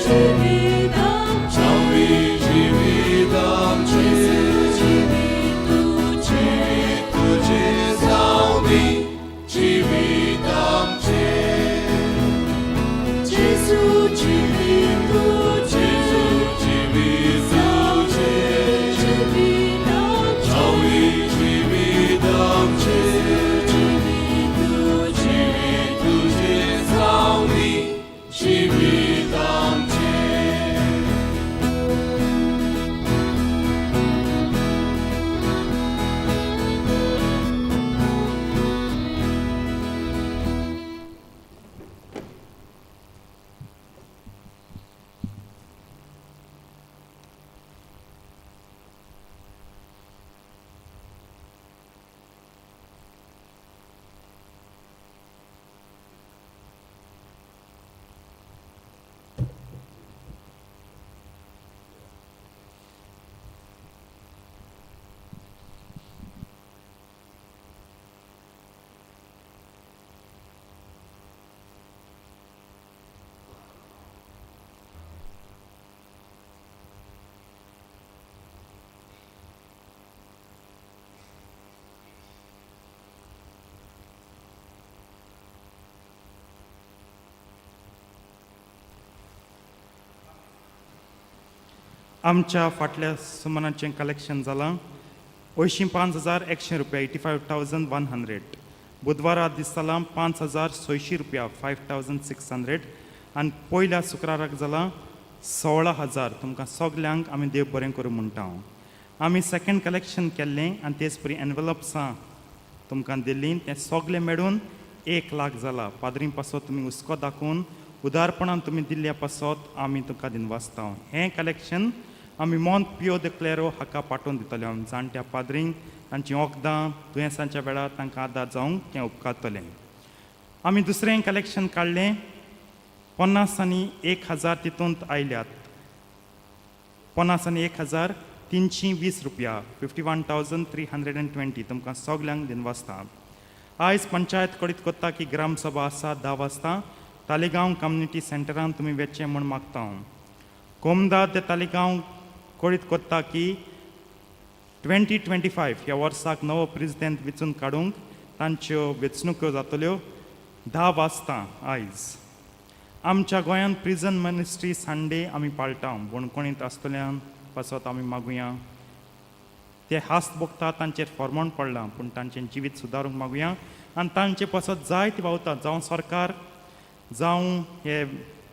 जिवीत आमचें, स्वामी जिवीत आमचें, जेजू जिवीत तुजें, तुजें जावनी जिवीत आमचें. जेजू जिवीत आमच्या फाटल्या सुमनाचें कलेक्शन जालां अंयशीं 5100 रुपया, 85,100. बुधवारा दीस जालां 5600 रुपया, 5600. आनी पयल्या शुक्राराक जालां 16,000. तुमकां सगल्यांक आमी देव बरें करूं म्हणटा. आमी सेकंड कलेक्शन केल्लें आनी तेच परी एनवलप्सां तुमकां दिल्लीं, तें सगलें मेळून 1 लाख जाला. पाद्रीं पासत तुमी हुस्को दाखोवन उदारपणान तुमी दिल्ल्या पासत आमी तुमकां दिनवासता. हें कलेक्शन आमी मोंत पियो the क्लेरो हाका पाठोवन दितले. आमी जाणट्या पाद्रींक तांचीं वखदां, दुयेंसांच्या वेळार तांकां आदार जावंक तें उपकारतलें. आमी दुसरें कलेक्शन काडलें, 51,000 तितूंत आयल्यात, 51,320 रुपया, 51,320. तुमकां सगल्यांक दिनवासता. आयज पंचायत कळीत कोत्ता की ग्रामसभा आसा 10 वाजता तालिगांव कम्युनिटी सेंटरान, तुमी वचचें म्हूण मागता हांव. कोमदाद दे तालिगांव कळीत कोत्ता की 2025 ह्या वर्साक नवो प्रेजिडेंट वेंचून काडूंक तांच्यो वेंचणुक्यो जातल्यो 10 वाजता आयज. आमच्या गोंयांत प्रिजन मिनिस्ट्री संडे आमी पाळटा. बणकोणींत आसतल्यान पासत आमी मागुया. ते हास्त भोगता, तांचेर फॉर्मोण पडलां, पूण तांचें जिवीत सुदारूंक मागुया आनी तांचे पासत जायते वावतात, जावं सरकार, जावं हे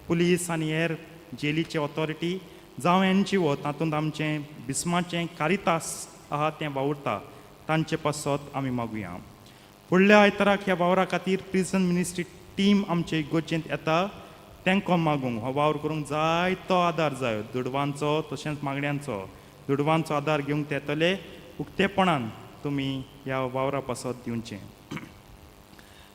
पुलीस आनी हेर जेलीचे ऑथॉरिटी, जावं एनजीओ, तातूंत आमचें बिस्माचें कारितास आहा, तें वावुरता, तांचे पासत आमी मागुया. फुडल्या आयताराक ह्या वावरा खातीर प्रिजन मिनिस्ट्री टीम आमचे इगोर्जेंत येता तेंको मागूंक. हो वावर करूंक जायतो आदार जायो, दुडवांचो तशेंच मागण्यांचो. दुडवांचो आदार घेवंक ते येतले. उक्तेपणान तुमी ह्या वावरा पासत दिवचें.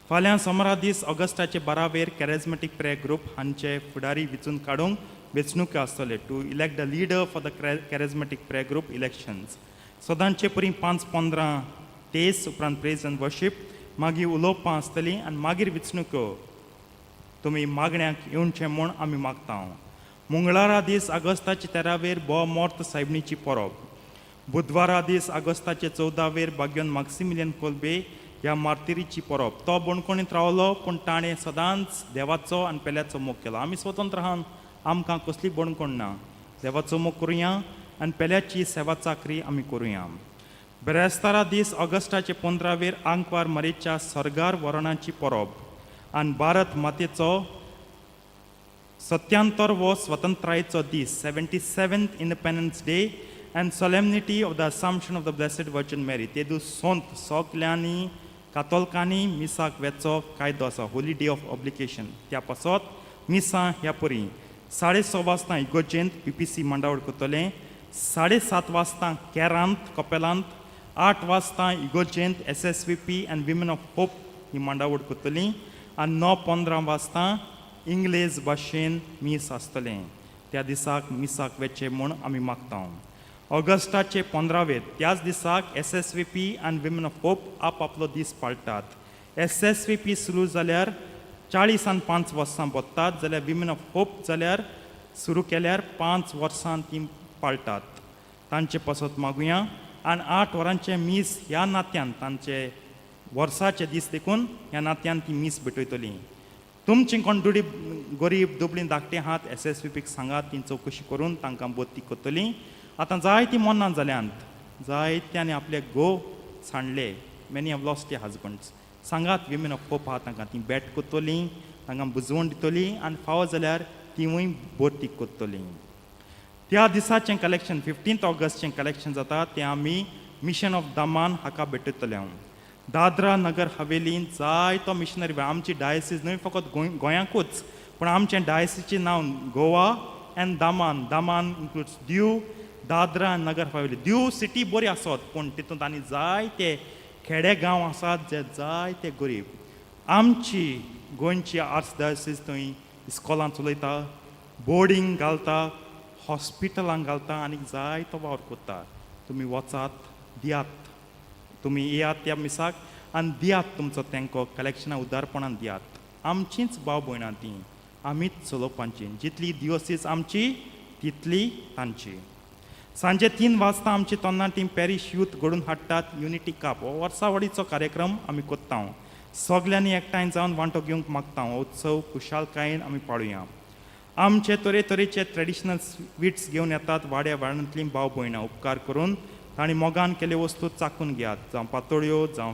फाल्यां सोमारा दीस ऑगस्टाचे 12 वेर कॅरेजमॅटीक प्रेयर ग्रुप हांचे फुडारी वेंचून काडूंक वेंचणुक्यो आसतले, to elect the leader for the Charismatic Prayer Group elections. सदांचे परी 5:15 तेस, उपरांत प्रेज आनी वर्शीप, मागीर उलोवपां आसतलीं आनी मागीर वेंचणुक्यो. तुमी मागण्याक येवचें म्हूण आमी मागता. मंगळारा दीस ऑगस्टाचे 13 वेर बो मोर्त सायबणीची परब. बुधवारा दीस ऑगस्टाचे 14 वेर बाग्योन माक्सिमिलियन कोलबे ह्या मार्तिरीची परब. तो बणकोणींत रावलो, पूण ताणें सदांच देवाचो आनी पेल्याचो मोग केलो. आमी स्वतंत्र आहात, आमकां कसली बणकोण ना. देवाचो मोग करुया आनी पेल्याची सेवा चाकरी आमी करुया. बेरेस्तारा दीस ऑगस्टाचे 15 वेर आंकवार मरेच्या सर्गार वरणाची परब आनी भारत मातेचो सत्यांतर वो स्वतंत्रायेचो दीस, 77th Independence Day and Solemnity of the Assumption of the Blessed Virgin Mary. ते दीस सोंत सगल्यांनी कातोलकांनी मिसाक वेचो कायदो आसा, होली डे ऑफ ऑब्लिकेशन. त्या पासत मिसां ह्या परी: 6:30 वाजता इगोर्जेंत पीपीसी मांडावळ करतले, 7:30 वाजता केरांत कपेलांत, 8 वाजता इगोर्जेंत SSVP आनी विमेन ऑफ होप ही मांडावळ करतली आनी 9:15 वाजता इंग्लेज भाशेन मीस आसतलें. त्या दिसाक मिसाक वेचें म्हूण आमी मागता. ऑगस्टाचे 15 वेर त्याच दिसाक एसएसवीपी आनी विमेन ऑफ होप आप आपलो दीस पाळटात. एसएसवीपी सुरू जाल्यार 45 वर्सां भोत्तात, जाल्यार विमेन ऑफ होप जाल्यार सुरू केल्यार 5 वर्सां ती पाळटात. तांचे पासत मागुया आनी 8 वरांचें मीस ह्या नात्यान, तांचे वर्साचे दीस देखून ह्या नात्यान ती मीस भेटयतली. तुमची कोण दुडी गरीब दुबळीं धाकटीं आहात, एसएसवीपीक सांगात, ती चवकशी करून तांकां बोती करतली. आतां जायतीं मरणां जाल्यांत, जायत्यांनी आपले घोव सांडले, many have lost their husbands. सांगात, विमेन ऑफ होप आहा तांकां, ती भेट करतलीं, तांकां बुजवण दितली आनी फावो जाल्यार तिवूय बोती करतलीं. त्या दिसाचें कलेक्शन, 15 ऑगस्टचें कलेक्शन जाता, तें आमी मिशन ऑफ दामान हाका भेटयतले. हांव दादरा नगर हवेलीन जायतो मिशनरी, आमची डायसीस न्हय फकत गोंय गोंयाकूच, पूण आमचें डायसीचें नांव गोवा एंड दामान. दामान इन्क्लुड्स दीव, दादरा आनी नगर हवेली. दीव सिटी बरी आसत, पूण तितूंत आनी जायते खेडे गांव आसात जे जायते गरीब. आमची गोंयची आर्च डायसीस थंय इस्कॉलां चलयता, बोर्डींग घालता, हॉस्पिटलांक घालता आनी जायतो वावर करता. तुमी वचात, दियात, तुमी येयात त्या मिसाक आनी दियात तुमचो तेंको, कलेक्शनां उदारपणान दियात. आमचींच भाव भयणां तीं, आमीच चलोवपाची. जितली दिवसीस आमची तितली तांची. सांजे 3 वाजता आमची तरणाटी पॅरीश यूथ घडून हाडटात युनिटी कप. हो वर्सावळीचो कार्यक्रम आमी करता. सगल्यांनी एकठांय जावन वांटो घेवंक मागता. हो उत्सव खुशालकायेन आमी पाळुया. आमचे तरेतरेचे ट्रेडिशनल स्वीट्स घेवन येतात वाड्या वाड्यांतलीं भाव भयणां उपकार करून तांणी मोगान केल्यो वस्तू चाकून घेयात, जावं पातोळ्यो, जावं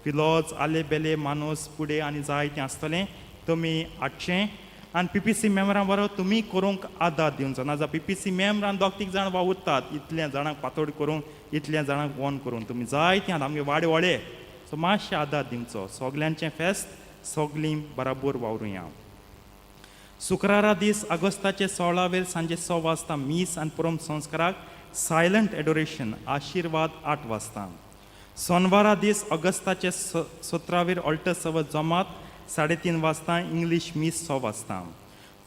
फिलोज, आले बेले, मानोस, पुडे आनी जायतें आसतलें तुमी हाडचें. आनी पी पी सी मेम्बरां बरोबर तुमी करूंक आदार दिवचो ना जाल्यार पी पी सी मेम्बरान दोग तीग जाण वावुरतात, इतल्या जाणांक पातोळी करूंक, इतल्या जाणांक वोन करूंक तुमी जायतें आहा आमगे वाडे व्हडे, सो मातशें आदार दिवचो. सगल्यांचें फेस्त सगलीं बराबर वावरुया. शुक्रारा दीस ऑगस्टाचे 16 वेर सांजे 6 वाजता मीस आनी परम संस्काराक सायलंट एडोरेशन आशिर्वाद 8 वाजता. सोनवारा दीस ऑगस्टाचे 17 वेर ऑल्टर सव जमात 3:30 वाजता, इंग्लीश मीस 6 वाजता.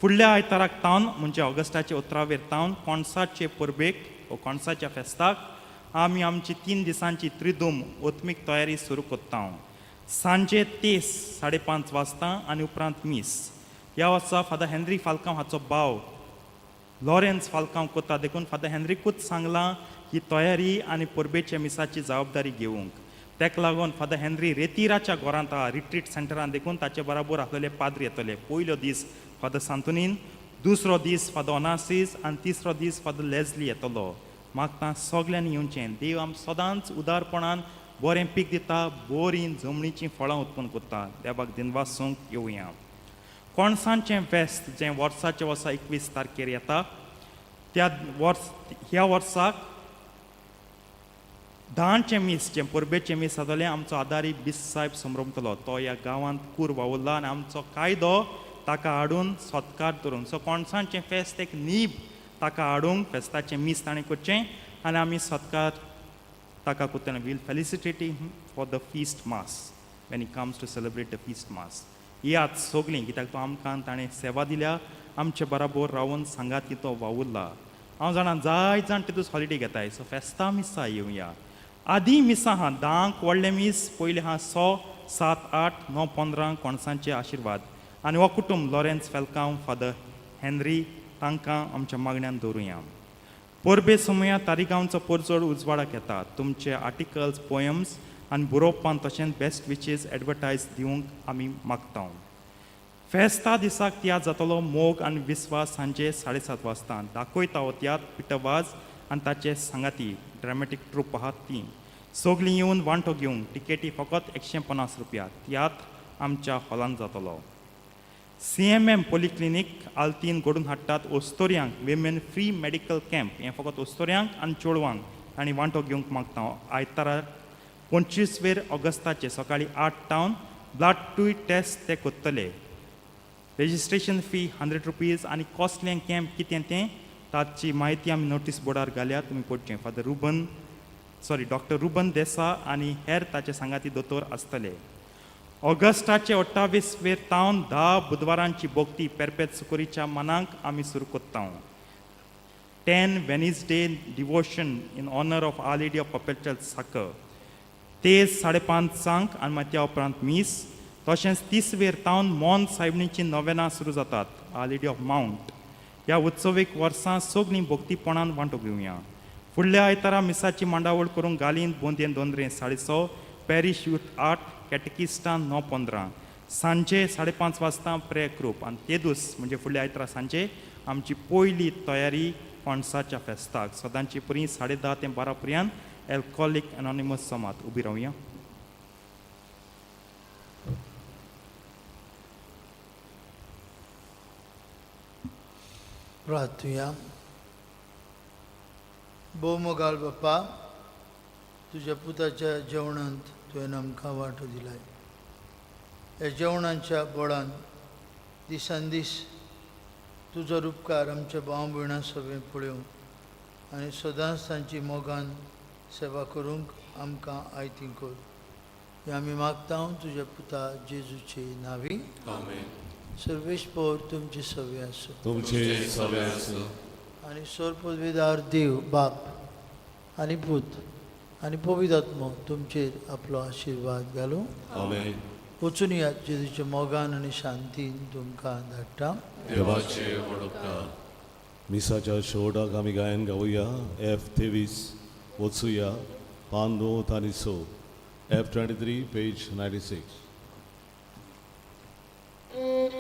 फुडल्या आयताराक तावन म्हणजे ऑगस्टाचे 18 वेर तावन कोणसाचे परबेक वो कोणसाच्या फेस्ताक आमी आमची 3 दिसांची त्रिदूम ओत्मीक तयारी सुरू करता. सांजे 3 5:30 वाजता आनी उपरांत मीस. ह्या वर्सा फादर हेनरी फाल्कांव हाचो भाव लॉरेन्स फाल्कांव कोता, देखून फादर हेनरीकूच सांगलां ही तयारी आनी परबेच्या मिसाची जबाबदारी घेवंक. तेका लागून फादर हेनरी रेतिराच्या घरांत आहा, रिट्रीट सेंटरान, देखून ताचे बराबर आसलेले पाद्री येतले. पयलो दीस फादर सांतोनीन, दुसरो दीस फादर ओनासीस आनी तिसरो दीस फादर लेजली येतलो. मागता सगल्यांनी येवचें. देव आम सदांच उदारपणान बरें पीक दिता, बरीं जमनीचीं फळां उत्पन्न करता. देवाक दिनवासूंक येवया. कोणसांचें फेस्त जें वर्साचें वर्सा 21 तारखेर येता, त्या वर्स ह्या वर्साक 10चें मीस जें परबेचें मीस जातलें, आमचो आदारी बिस साहेब समरमतलो. तो ह्या गांवांत कूर वावुरला आनी आमचो कायदो ताका हाडून सत्कार धरून, सो कोणसांचें फेस्त एक नीब ताका हाडूंक फेस्ताचें मीस ताणें करचें आनी आमी सत्कार ताका करतना we'll felicitate him for the feast mass when he comes to celebrate the feast mass. याद सगलीं, कित्याक तो आमकां ताणें सेवा दिल्या, आमचे बराबर रावून सांगात की तो वावुरला. हांव जाणा जायत जाण तितूच हॉलिडे घेताय, सो फेस्ता मिसां येवया. आदीं मिसां आहा, 10क व्हडलें मीस पयलीं आहा 6, 7, 8, 9, 15 कोणसांचे आशिर्वाद. आनी हो कुटुंब लॉरेन्स फेलकांव, फादर हेनरी तांकां आमच्या मागण्यान दवरुया. परबे समया तारिगांवचो परजोड उजवाडाक येता. तुमचे आर्टिकल्स, पोयम्स आनी बरोवपान तशेंच बेस्ट विशीस एडवर्टायज दिवंक आमी मागता. फेस्ता दिसाक तियात्र जातलो मोग आनी विस्वास सांजे 7:30 वाजता. दाखयता हो तियात्र पिटर वाज आनी ताचे सांगाती ड्रामेटीक ट्रूप आहात ती सगलीं येवन वांटो घेवंक. टिकेटी फकत 150 रुपया. तियात्र आमच्या हॉलांत जातलो. CMM polyclinic आल्तीन घडून हाडटात ओस्तोरयांक विमेन फ्री मेडिकल कॅम्प. हें फकत ओस्तोरयांक आनी चेडवांक तांणी वांटो घेवंक मागता. आयतारा 25 वेर ऑगस्टाचे सकाळीं 8 टावन ब्लड टूय टेस्ट ते करतले. रजिस्ट्रेशन फी 100 रुपीज आनी कसलें कॅम्प कितें तें ताची म्हायती आमी नोटीस बोर्डार घाल्या, तुमी पळोवचें. Father Ruban sorry doctor Ruban देसा आनी हेर ताचे सांगाती दोतोर आसतले. ऑगस्टाचे 28 वेर तावन 10 बुधवारांची भोक्ती पेरपेत सुकोरीच्या मनाक आमी सुरू करता. 10 Wednesday devotion in honour of Our Lady of Perpetual Succour ते 5:30 आनी मागीर त्या उपरांत मीस. तशेंच 30 वेर तावन मोन सायबणीची नवेनां सुरू जातात our lady of mount. ह्या उत्सवीक वर्सां सगळीं भक्तीपणान वांटो घेवया. फुडल्या आयतारा मिसाची मांडावळ करूंक गालीन बोंदयेन दोंदरे 6:30, पॅरीश यूथ 8, कॅटकिस्टान 9:15, सांजे 5:30 वाजता प्रेयर ग्रूप. आनी तेदूस म्हणजे फुडल्या आयतारा सांजे आमची पयली तयारी पणसाच्या फेस्ताक सदांची परी 10:30 ते 12 पर्यंत एल्कोहोलीक एनॉनिमस समात उबी रावया. प्रार्थुया. भोव मोगाळ बाप्पा, तुज्या पुताच्या जेवणांत तुवें आमकां वांटो दिलाय. ह्या जेवणाच्या बोळान दिसान दीस तुजो रुपकार आमच्या भाव भयणां सगळें पळोवंक आनी सदांच तांची मोगान सेवा करूंक आमकां आयती कर. हें आमी मागता तुज्या पुता जेजूचे नांवी. आमेन. सर्वेस्पर तुमचे सवे आसूं. तुमचे सवे आसूं. आनी सर्वपदवीदार देव बाप आनी पूत आनी पवित्र आत्मो तुमचेर आपलो आशिर्वाद घालूं. आमेन. वचून यात, जेजूच्या मोगान आनी शांतीन तुमकां धाडटा. देवाचे व्हड उपकार. मिसाच्या शेवटाक आमी गायन गावया एफ 23 वचुया, पान 9 आनी 6, एफ 23 पेज 96. Thank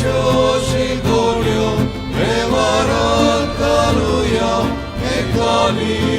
आमच्यो शिकोड्यो वेव्हारांत घालुया एकाली.